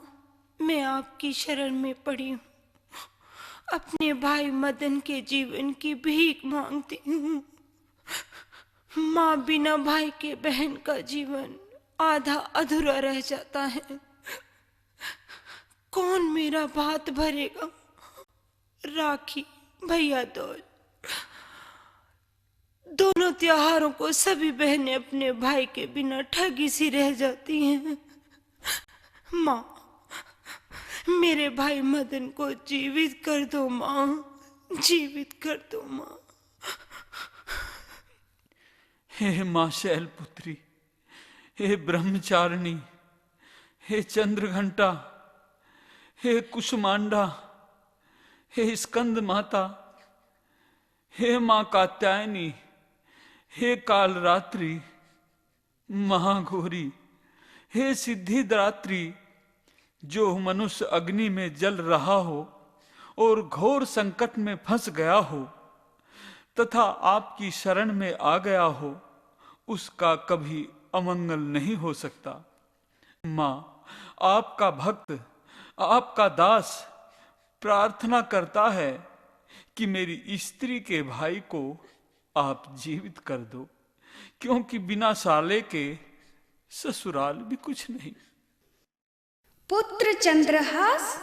मैं आपकी शरण में पड़ी हूँ। अपने भाई मदन के जीवन की भीख मांगती हूँ। माँ, बिना भाई के बहन का जीवन आधा अधूरा रह जाता है। कौन मेरा भात भरेगा? राखी, भैया दूज, दोनों त्योहारों को सभी बहनें अपने भाई के बिना ठगी सी रह जाती हैं। माँ, मेरे भाई मदन को जीवित कर दो माँ, जीवित कर दो माँ। हे माँ शैलपुत्री, हे ब्रह्मचारिणी, हे चंद्रघंटा, हे कुष्मांडा, हे स्कंद माता, हे माँ कात्यायनी, हे कालरात्रि, महाघोरी, हे सिद्धिदात्री, जो मनुष्य अग्नि में जल रहा हो और घोर संकट में फंस गया हो तथा आपकी शरण में आ गया हो, उसका कभी अमंगल नहीं हो सकता। माँ, आपका भक्त, आपका दास प्रार्थना करता है कि मेरी स्त्री के भाई को आप जीवित कर दो, क्योंकि बिना साले के ससुराल भी कुछ नहीं। पुत्र चंद्रहास,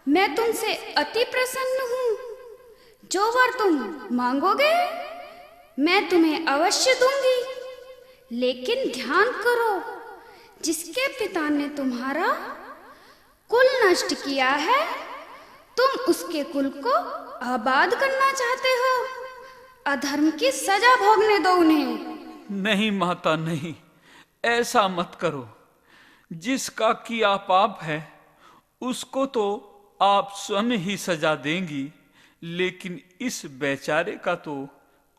मैं तुमसे अति प्रसन्न हूँ। जो वर तुम मांगोगे, मैं तुम्हें अवश्य दूंगी। लेकिन ध्यान करो, जिसके पिता ने तुम्हारा कुल नष्ट किया है, तुम उसके कुल को आबाद करना चाहते हो। अधर्म की सजा भोगने दो उन्हें। नहीं माता, नहीं, ऐसा मत करो। जिसका किया पाप है, उसको तो आप स्वयं ही सजा देंगी, लेकिन इस बेचारे का तो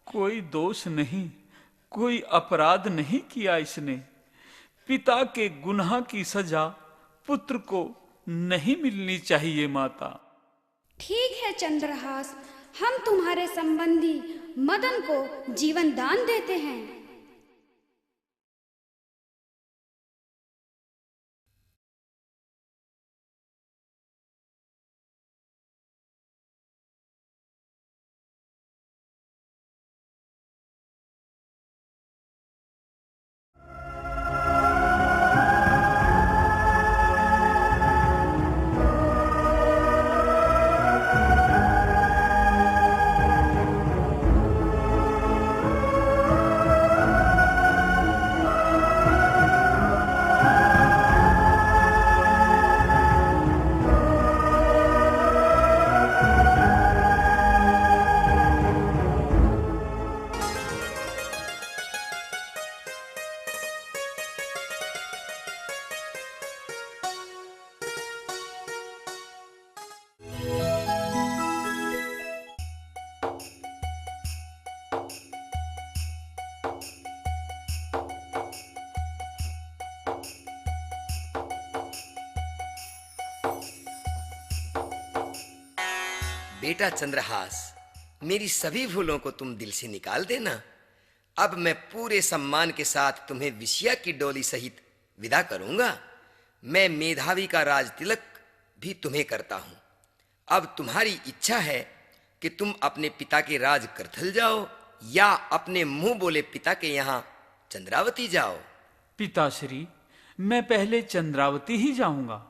कोई दोष नहीं, कोई अपराध नहीं किया इसने। पिता के गुनाह की सजा पुत्र को नहीं मिलनी चाहिए माता। ठीक है चंद्रहास, हम तुम्हारे संबंधी मदन को जीवन दान देते हैं। बेटा चंद्रहास, मेरी सभी भूलों को तुम दिल से निकाल देना। अब मैं पूरे सम्मान के साथ तुम्हें विषया की डोली सहित विदा करूंगा। मैं मेधावी का राज तिलक भी तुम्हें करता हूं। अब तुम्हारी इच्छा है कि तुम अपने पिता के राज करथल जाओ या अपने मुंह बोले पिता के यहां चंद्रावती जाओ। पिताश्री, मैं पहले चंद्रावती ही जाऊंगा।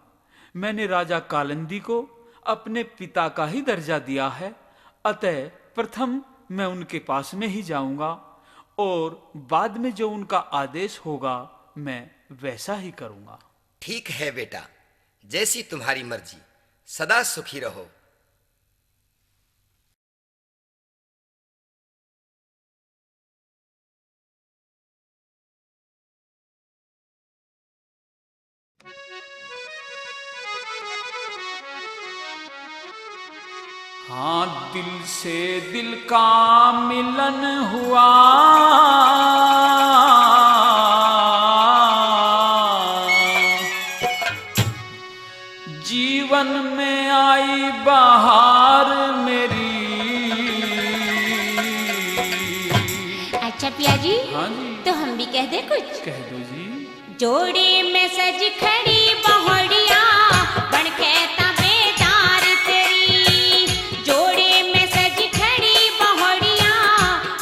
मैंने राजा कालिंदी को अपने पिता का ही दर्जा दिया है, अतः प्रथम मैं उनके पास में ही जाऊंगा और बाद में जो उनका आदेश होगा, मैं वैसा ही करूंगा। ठीक है बेटा, जैसी तुम्हारी मर्जी। सदा सुखी रहो। हाँ, दिल से दिल का मिलन हुआ, जीवन में आई बहार मेरी। अच्छा पिया जी, हाँ जी। तो हम भी कह दे कुछ? कह दो जी। जोड़े में सज खड़ी बहुड़िया, बन के ताबेदार तेरी। जोड़े में सज खड़ी बहुड़िया,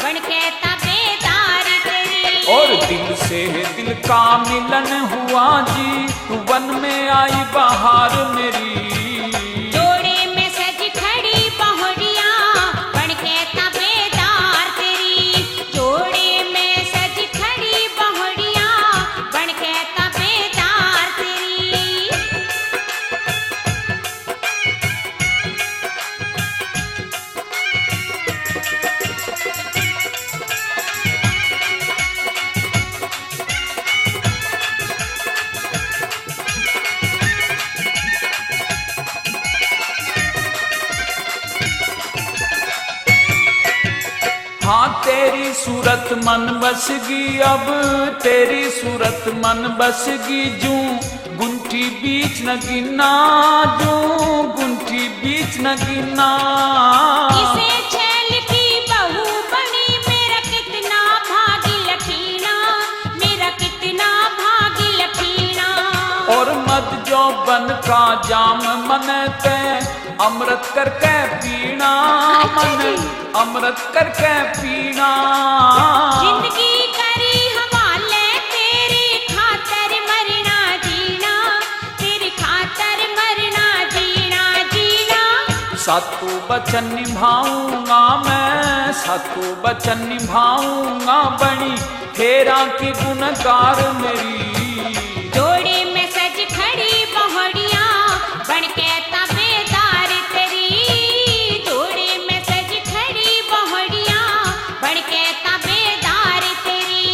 बन के ताबेदार तेरी। और दिल से दिल का मिलन हुआ जी, वन में आई बहार मेरी। जोड़े में सज खड़ी बहुड़िया, बन के ताबेदार तेरी। जोड़े में सज खड़ी बहुड़िया, बन के ताबेदार तेरी। हाँ, तेरी सूरत मन बसगी अब, तेरी सूरत मन बसगी जूं गुंठी बीच नगीना, जूं गुंठी बीच नगीना। इसे छैल की बहू बनी, मेरा कितना भाग लकीना, मेरा कितना भाग लकीना। और मद जोबन का जाम मन ते अमृत करके पीना। अच्छा मन जी। अमृत करके पीना। जिंदगी करी हवाले, तेरी खातर मरना जीना, तेरी खातर मरना जीना, जीना। सातों वचन निभाऊंगा मैं, सातों वचन निभाऊंगा, बनी फेरा की गुनहगार मेरी। जोड़े में सज खड़ी बहुड़िया, बन के ताबेदार तेरी। जोड़े में सज खड़ी बहुड़िया, बन के ताबेदार तेरी।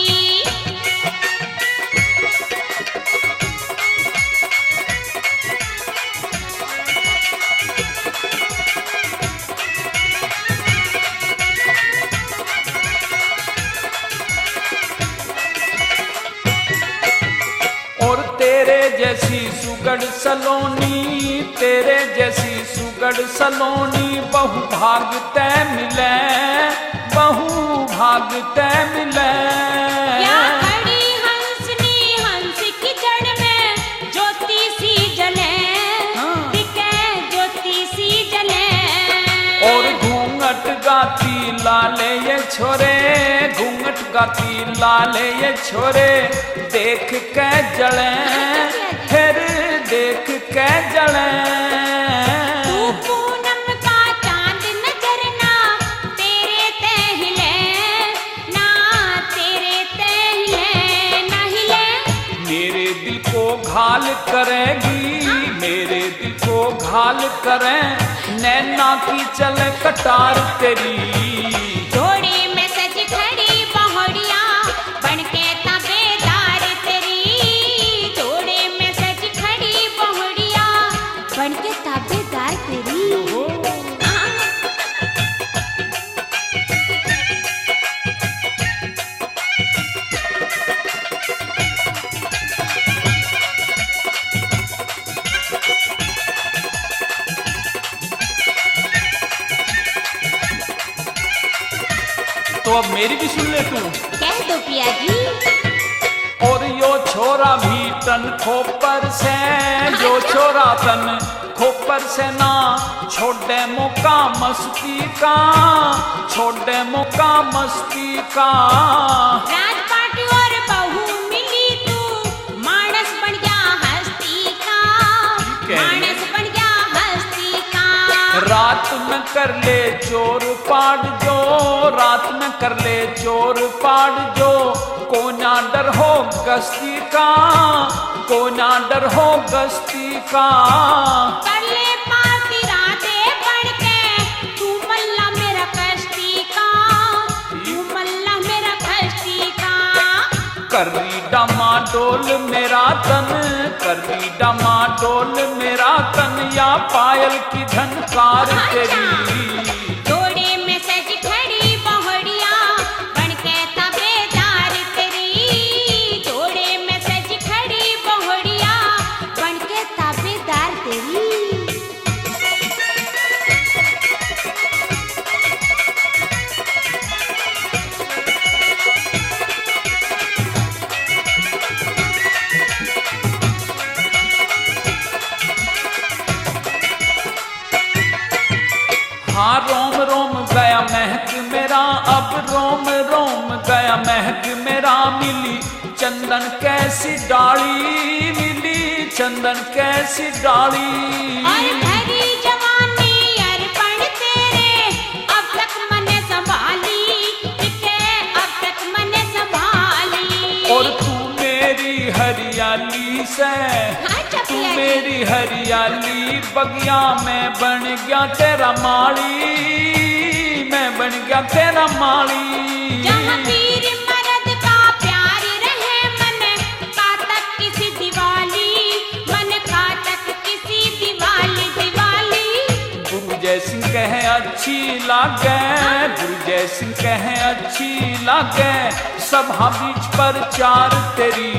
और तेरे जैसी सुगड़ सलोनी, तेरे जैसी सुगड़ सलोनी, बहु भाग तै मिले, बहु भाग तै मिले। या खड़ी हंसनी हंस की जड़ में ज्योति सी जले, हाँ। बिके ज्योति सी जले। और घूंघट गाती लाले ये छोरे, घूंघट गाती लाले ये छोरे, देख के जले, फिर देख के जले। तू पूनम का चांद नजर ना, तेरे ते हिले, ना तेरे ते हिले, ना हिले। मेरे दिल को घाल करेगी, मेरे दिल को घाल करे, नैना की चले कटार तेरी। जोड़े में सज खड़ी बहुड़िया, बन के ताबेदार तेरी। जोड़े में सज खड़ी बहुड़िया, बन के ताबेदार तेरी। ओहो। हाँ। तो अब मेरी भी सुन ले तू। कह दो पिया जी। और यो छोरा भी तन खोपर से, यो छोरा तन खोपर से ना, छोड़े मौका मस्ती का, छोड़े मौका मस्ती का। राजपाट और बहू मिली तू, मानस बन गया हस्ती का, ठीक है। मानस बन गया हस्ती का। रात में कर ले चोर पाड़ जो, रात में कर ले चोर पाड़ जो, कोना डर हो गस्ती का, कोना डर हो गस्ती का। कर ले पाती राधे बन के, तू मल्ला मेरा कश्ती का, तू मल्ला मेरा कश्ती का। कर री डामाडोल मेरा तन, कर री डामाडोल मेरा तन, या पायल की झनकार तेरी। जोड़े में सज खड़ी बहुड़िया, बन के ताबेदार तेरी। जोड़े में सज खड़ी बहुड़िया, बन के ताबेदार तेरी। हाँ, रोम रोम गया महक मेरा, अब रोम रोम गया महक मेरा। मिली चंदन कैसी डाली, मिली चंदन कैसी डाली। और भरी जवानी अरपण तेरे, अब तक मने संभाली, के अब तक मने संभाली। और तू मेरी हरियाली से, हाँ, तू मेरी हरियाली, बगिया में बन गया तेरा माली, मैं बन गया तेरा माली। जहाँ पीर मर्द का प्यार रहे, मन का तक किसी दिवाली, मन का तक किसी दिवाली, दिवाली। गुरु जय सिंह कहे अच्छी लागे, गुरु जय सिंह कहे अच्छी लागे, सभा बीच प्रचार तेरी।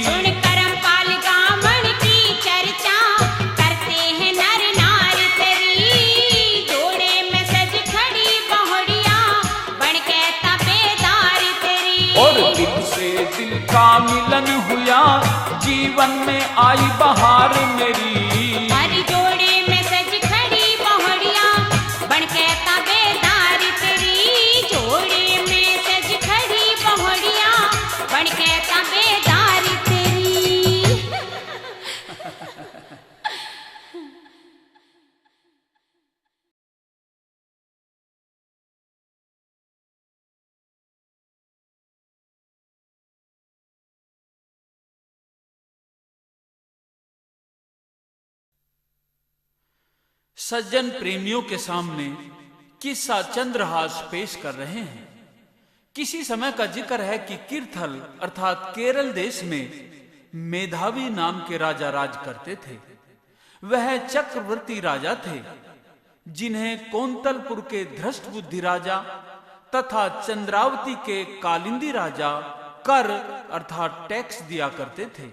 सुन करमपाल गामण की चर्चा, करते हैं नर नार तेरी। जोड़े में सज खड़ी बहुड़िया, बन के ताबेदार तेरी। और दिल से दिल का मिलन हुआ, जीवन में आई बहार मेरी। हर जोड़े में सज खड़ी बहुड़िया, बन के ताबेदार तेरी। जोड़े में सज खड़ी बहुड़िया, बन के ताबेदार तेरी। सज्जन प्रेमियों के सामने किस्सा चंद्रहास पेश कर रहे हैं। किसी समय का जिक्र है कि किरथल अर्थात केरल देश में मेधावी नाम के राजा राज करते थे। वह चक्रवर्ती राजा थे, जिन्हें कोंतलपुर के धृष्ट बुद्धि राजा तथा चंद्रावती के कालिंदी राजा कर अर्थात टैक्स दिया करते थे।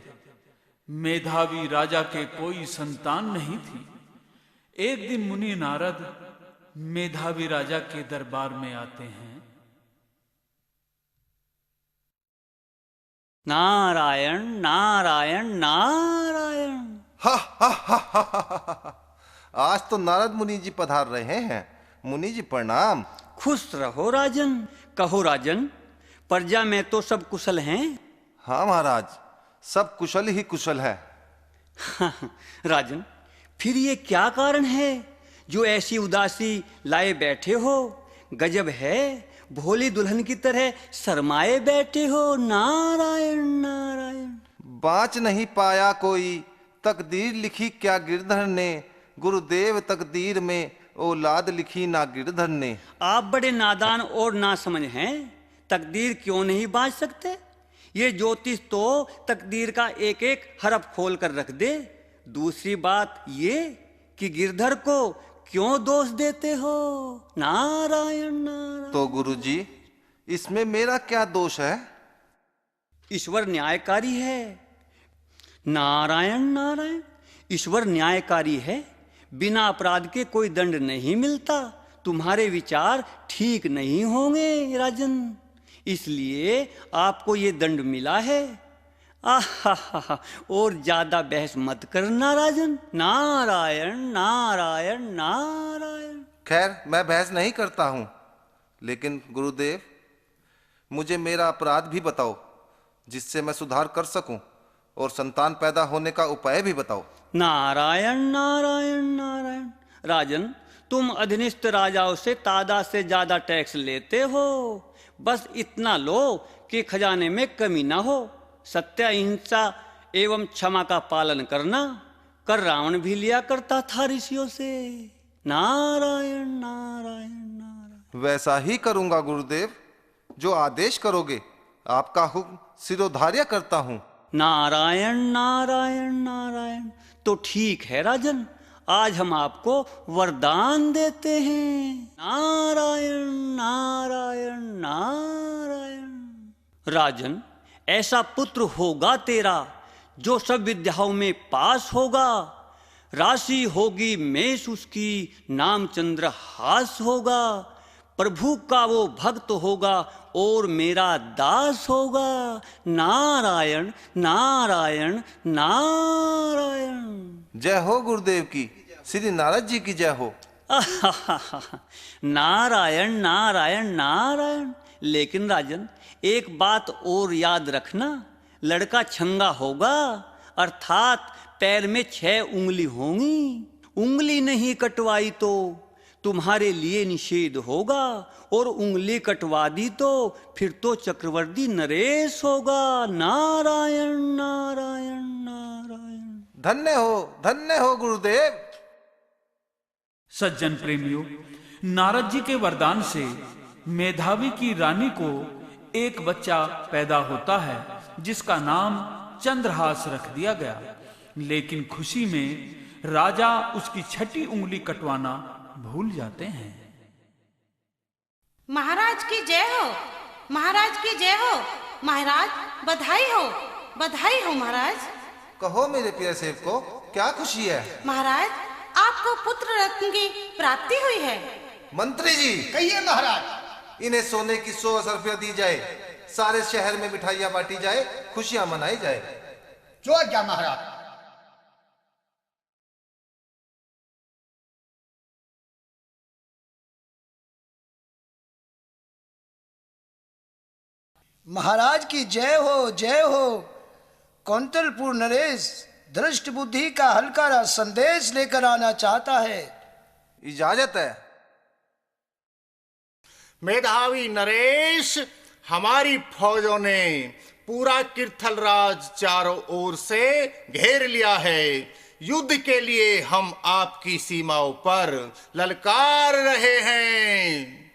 मेधावी राजा के कोई संतान नहीं थी। एक दिन मुनि नारद मेधावी राजा के दरबार में आते हैं। नारायण, नारायण, नारायण। हा, हा, हा। आज तो नारद मुनि जी पधार रहे हैं। मुनि जी प्रणाम। खुश रहो राजन। कहो राजन, प्रजा में तो सब कुशल हैं? हाँ महाराज, सब कुशल ही कुशल है। राजन, फिर ये क्या कारण है जो ऐसी उदासी लाए बैठे हो? गजब है, भोली दुल्हन की तरह शर्माए बैठे हो। नारायण, नारायण। बाँच नहीं पाया कोई, तकदीर लिखी क्या गिरधर ने, गुरुदेव तकदीर में औलाद लिखी ना गिरधर ने। आप बड़े नादान और नासमझ हैं, तकदीर क्यों नहीं बाँच सकते? ये ज्योतिष तो तकदीर का एक एक हरफ खोल कर रख दे। दूसरी बात ये कि गिरधर को क्यों दोष देते हो? नारायण, नारायण। तो गुरुजी, इसमें मेरा क्या दोष है? ईश्वर न्यायकारी है। नारायण, नारायण। ईश्वर न्यायकारी है, बिना अपराध के कोई दंड नहीं मिलता। तुम्हारे विचार ठीक नहीं होंगे राजन, इसलिए आपको ये दंड मिला है। आहा, और ज्यादा बहस मत करना राजन। नारायण, नारायण, नारायण। खैर, मैं बहस नहीं करता हूँ, लेकिन गुरुदेव, मुझे मेरा अपराध भी बताओ, जिससे मैं सुधार कर सकूं, और संतान पैदा होने का उपाय भी बताओ। नारायण, नारायण, नारायण। राजन, तुम अधीनस्थ राजाओं से तादा से ज्यादा टैक्स लेते हो। बस इतना लो कि खजाने में कमी ना हो। सत्य, अहिंसा एवं क्षमा का पालन करना। कर रावण भी लिया करता था ऋषियों से। नारायण, नारायण, नारायण। वैसा ही करूंगा गुरुदेव, जो आदेश करोगे। आपका हुक्म सिरोधार्य करता हूँ। नारायण, नारायण, नारायण। तो ठीक है राजन, आज हम आपको वरदान देते हैं। नारायण, नारायण, नारायण। राजन, ऐसा पुत्र होगा तेरा, जो सब विद्याओं में पास होगा। राशि होगी मेष उसकी, नाम चंद्रहास होगा। प्रभु का वो भक्त होगा और मेरा दास होगा। नारायण, नारायण, नारायण। जय हो गुरुदेव की, श्री नारद जी की जय हो। नारायण, नारायण, नारायण। लेकिन राजन, एक बात और याद रखना, लड़का छंगा होगा, अर्थात पैर में छह उंगली होंगी। उंगली नहीं कटवाई तो तुम्हारे लिए निषेध होगा, और उंगली कटवा दी तो फिर तो चक्रवर्ती नरेश होगा। नारायण, नारायण, नारायण। धन्य हो, धन्य हो गुरुदेव। सज्जन प्रेमियों, नारद जी के वरदान से मेधावी की रानी को एक बच्चा पैदा होता है, जिसका नाम चंद्रहास रख दिया गया। लेकिन खुशी में राजा उसकी छठी उंगली कटवाना भूल जाते हैं। महाराज की जय हो, महाराज की जय हो। महाराज, बधाई हो, बधाई हो महाराज। कहो मेरे प्रिय सेवको, क्या खुशी है? महाराज, आपको पुत्र रत्न की प्राप्ति हुई है। मंत्री जी, कहिए महाराज। इन्हें सोने की सौ सरफियां दी जाए, सारे शहर में मिठाइयां बांटी जाए, खुशियां मनाई जाए। जो आज्ञा महाराज। महाराज की जय हो, जय हो। कौंतलपुर नरेश दृष्ट बुद्धि का हल्कारा संदेश लेकर आना चाहता है। इजाजत है। मेधावी नरेश, हमारी फौजों ने पूरा किरथल राज चारों ओर से घेर लिया है। युद्ध के लिए हम आपकी सीमाओं पर ललकार रहे हैं।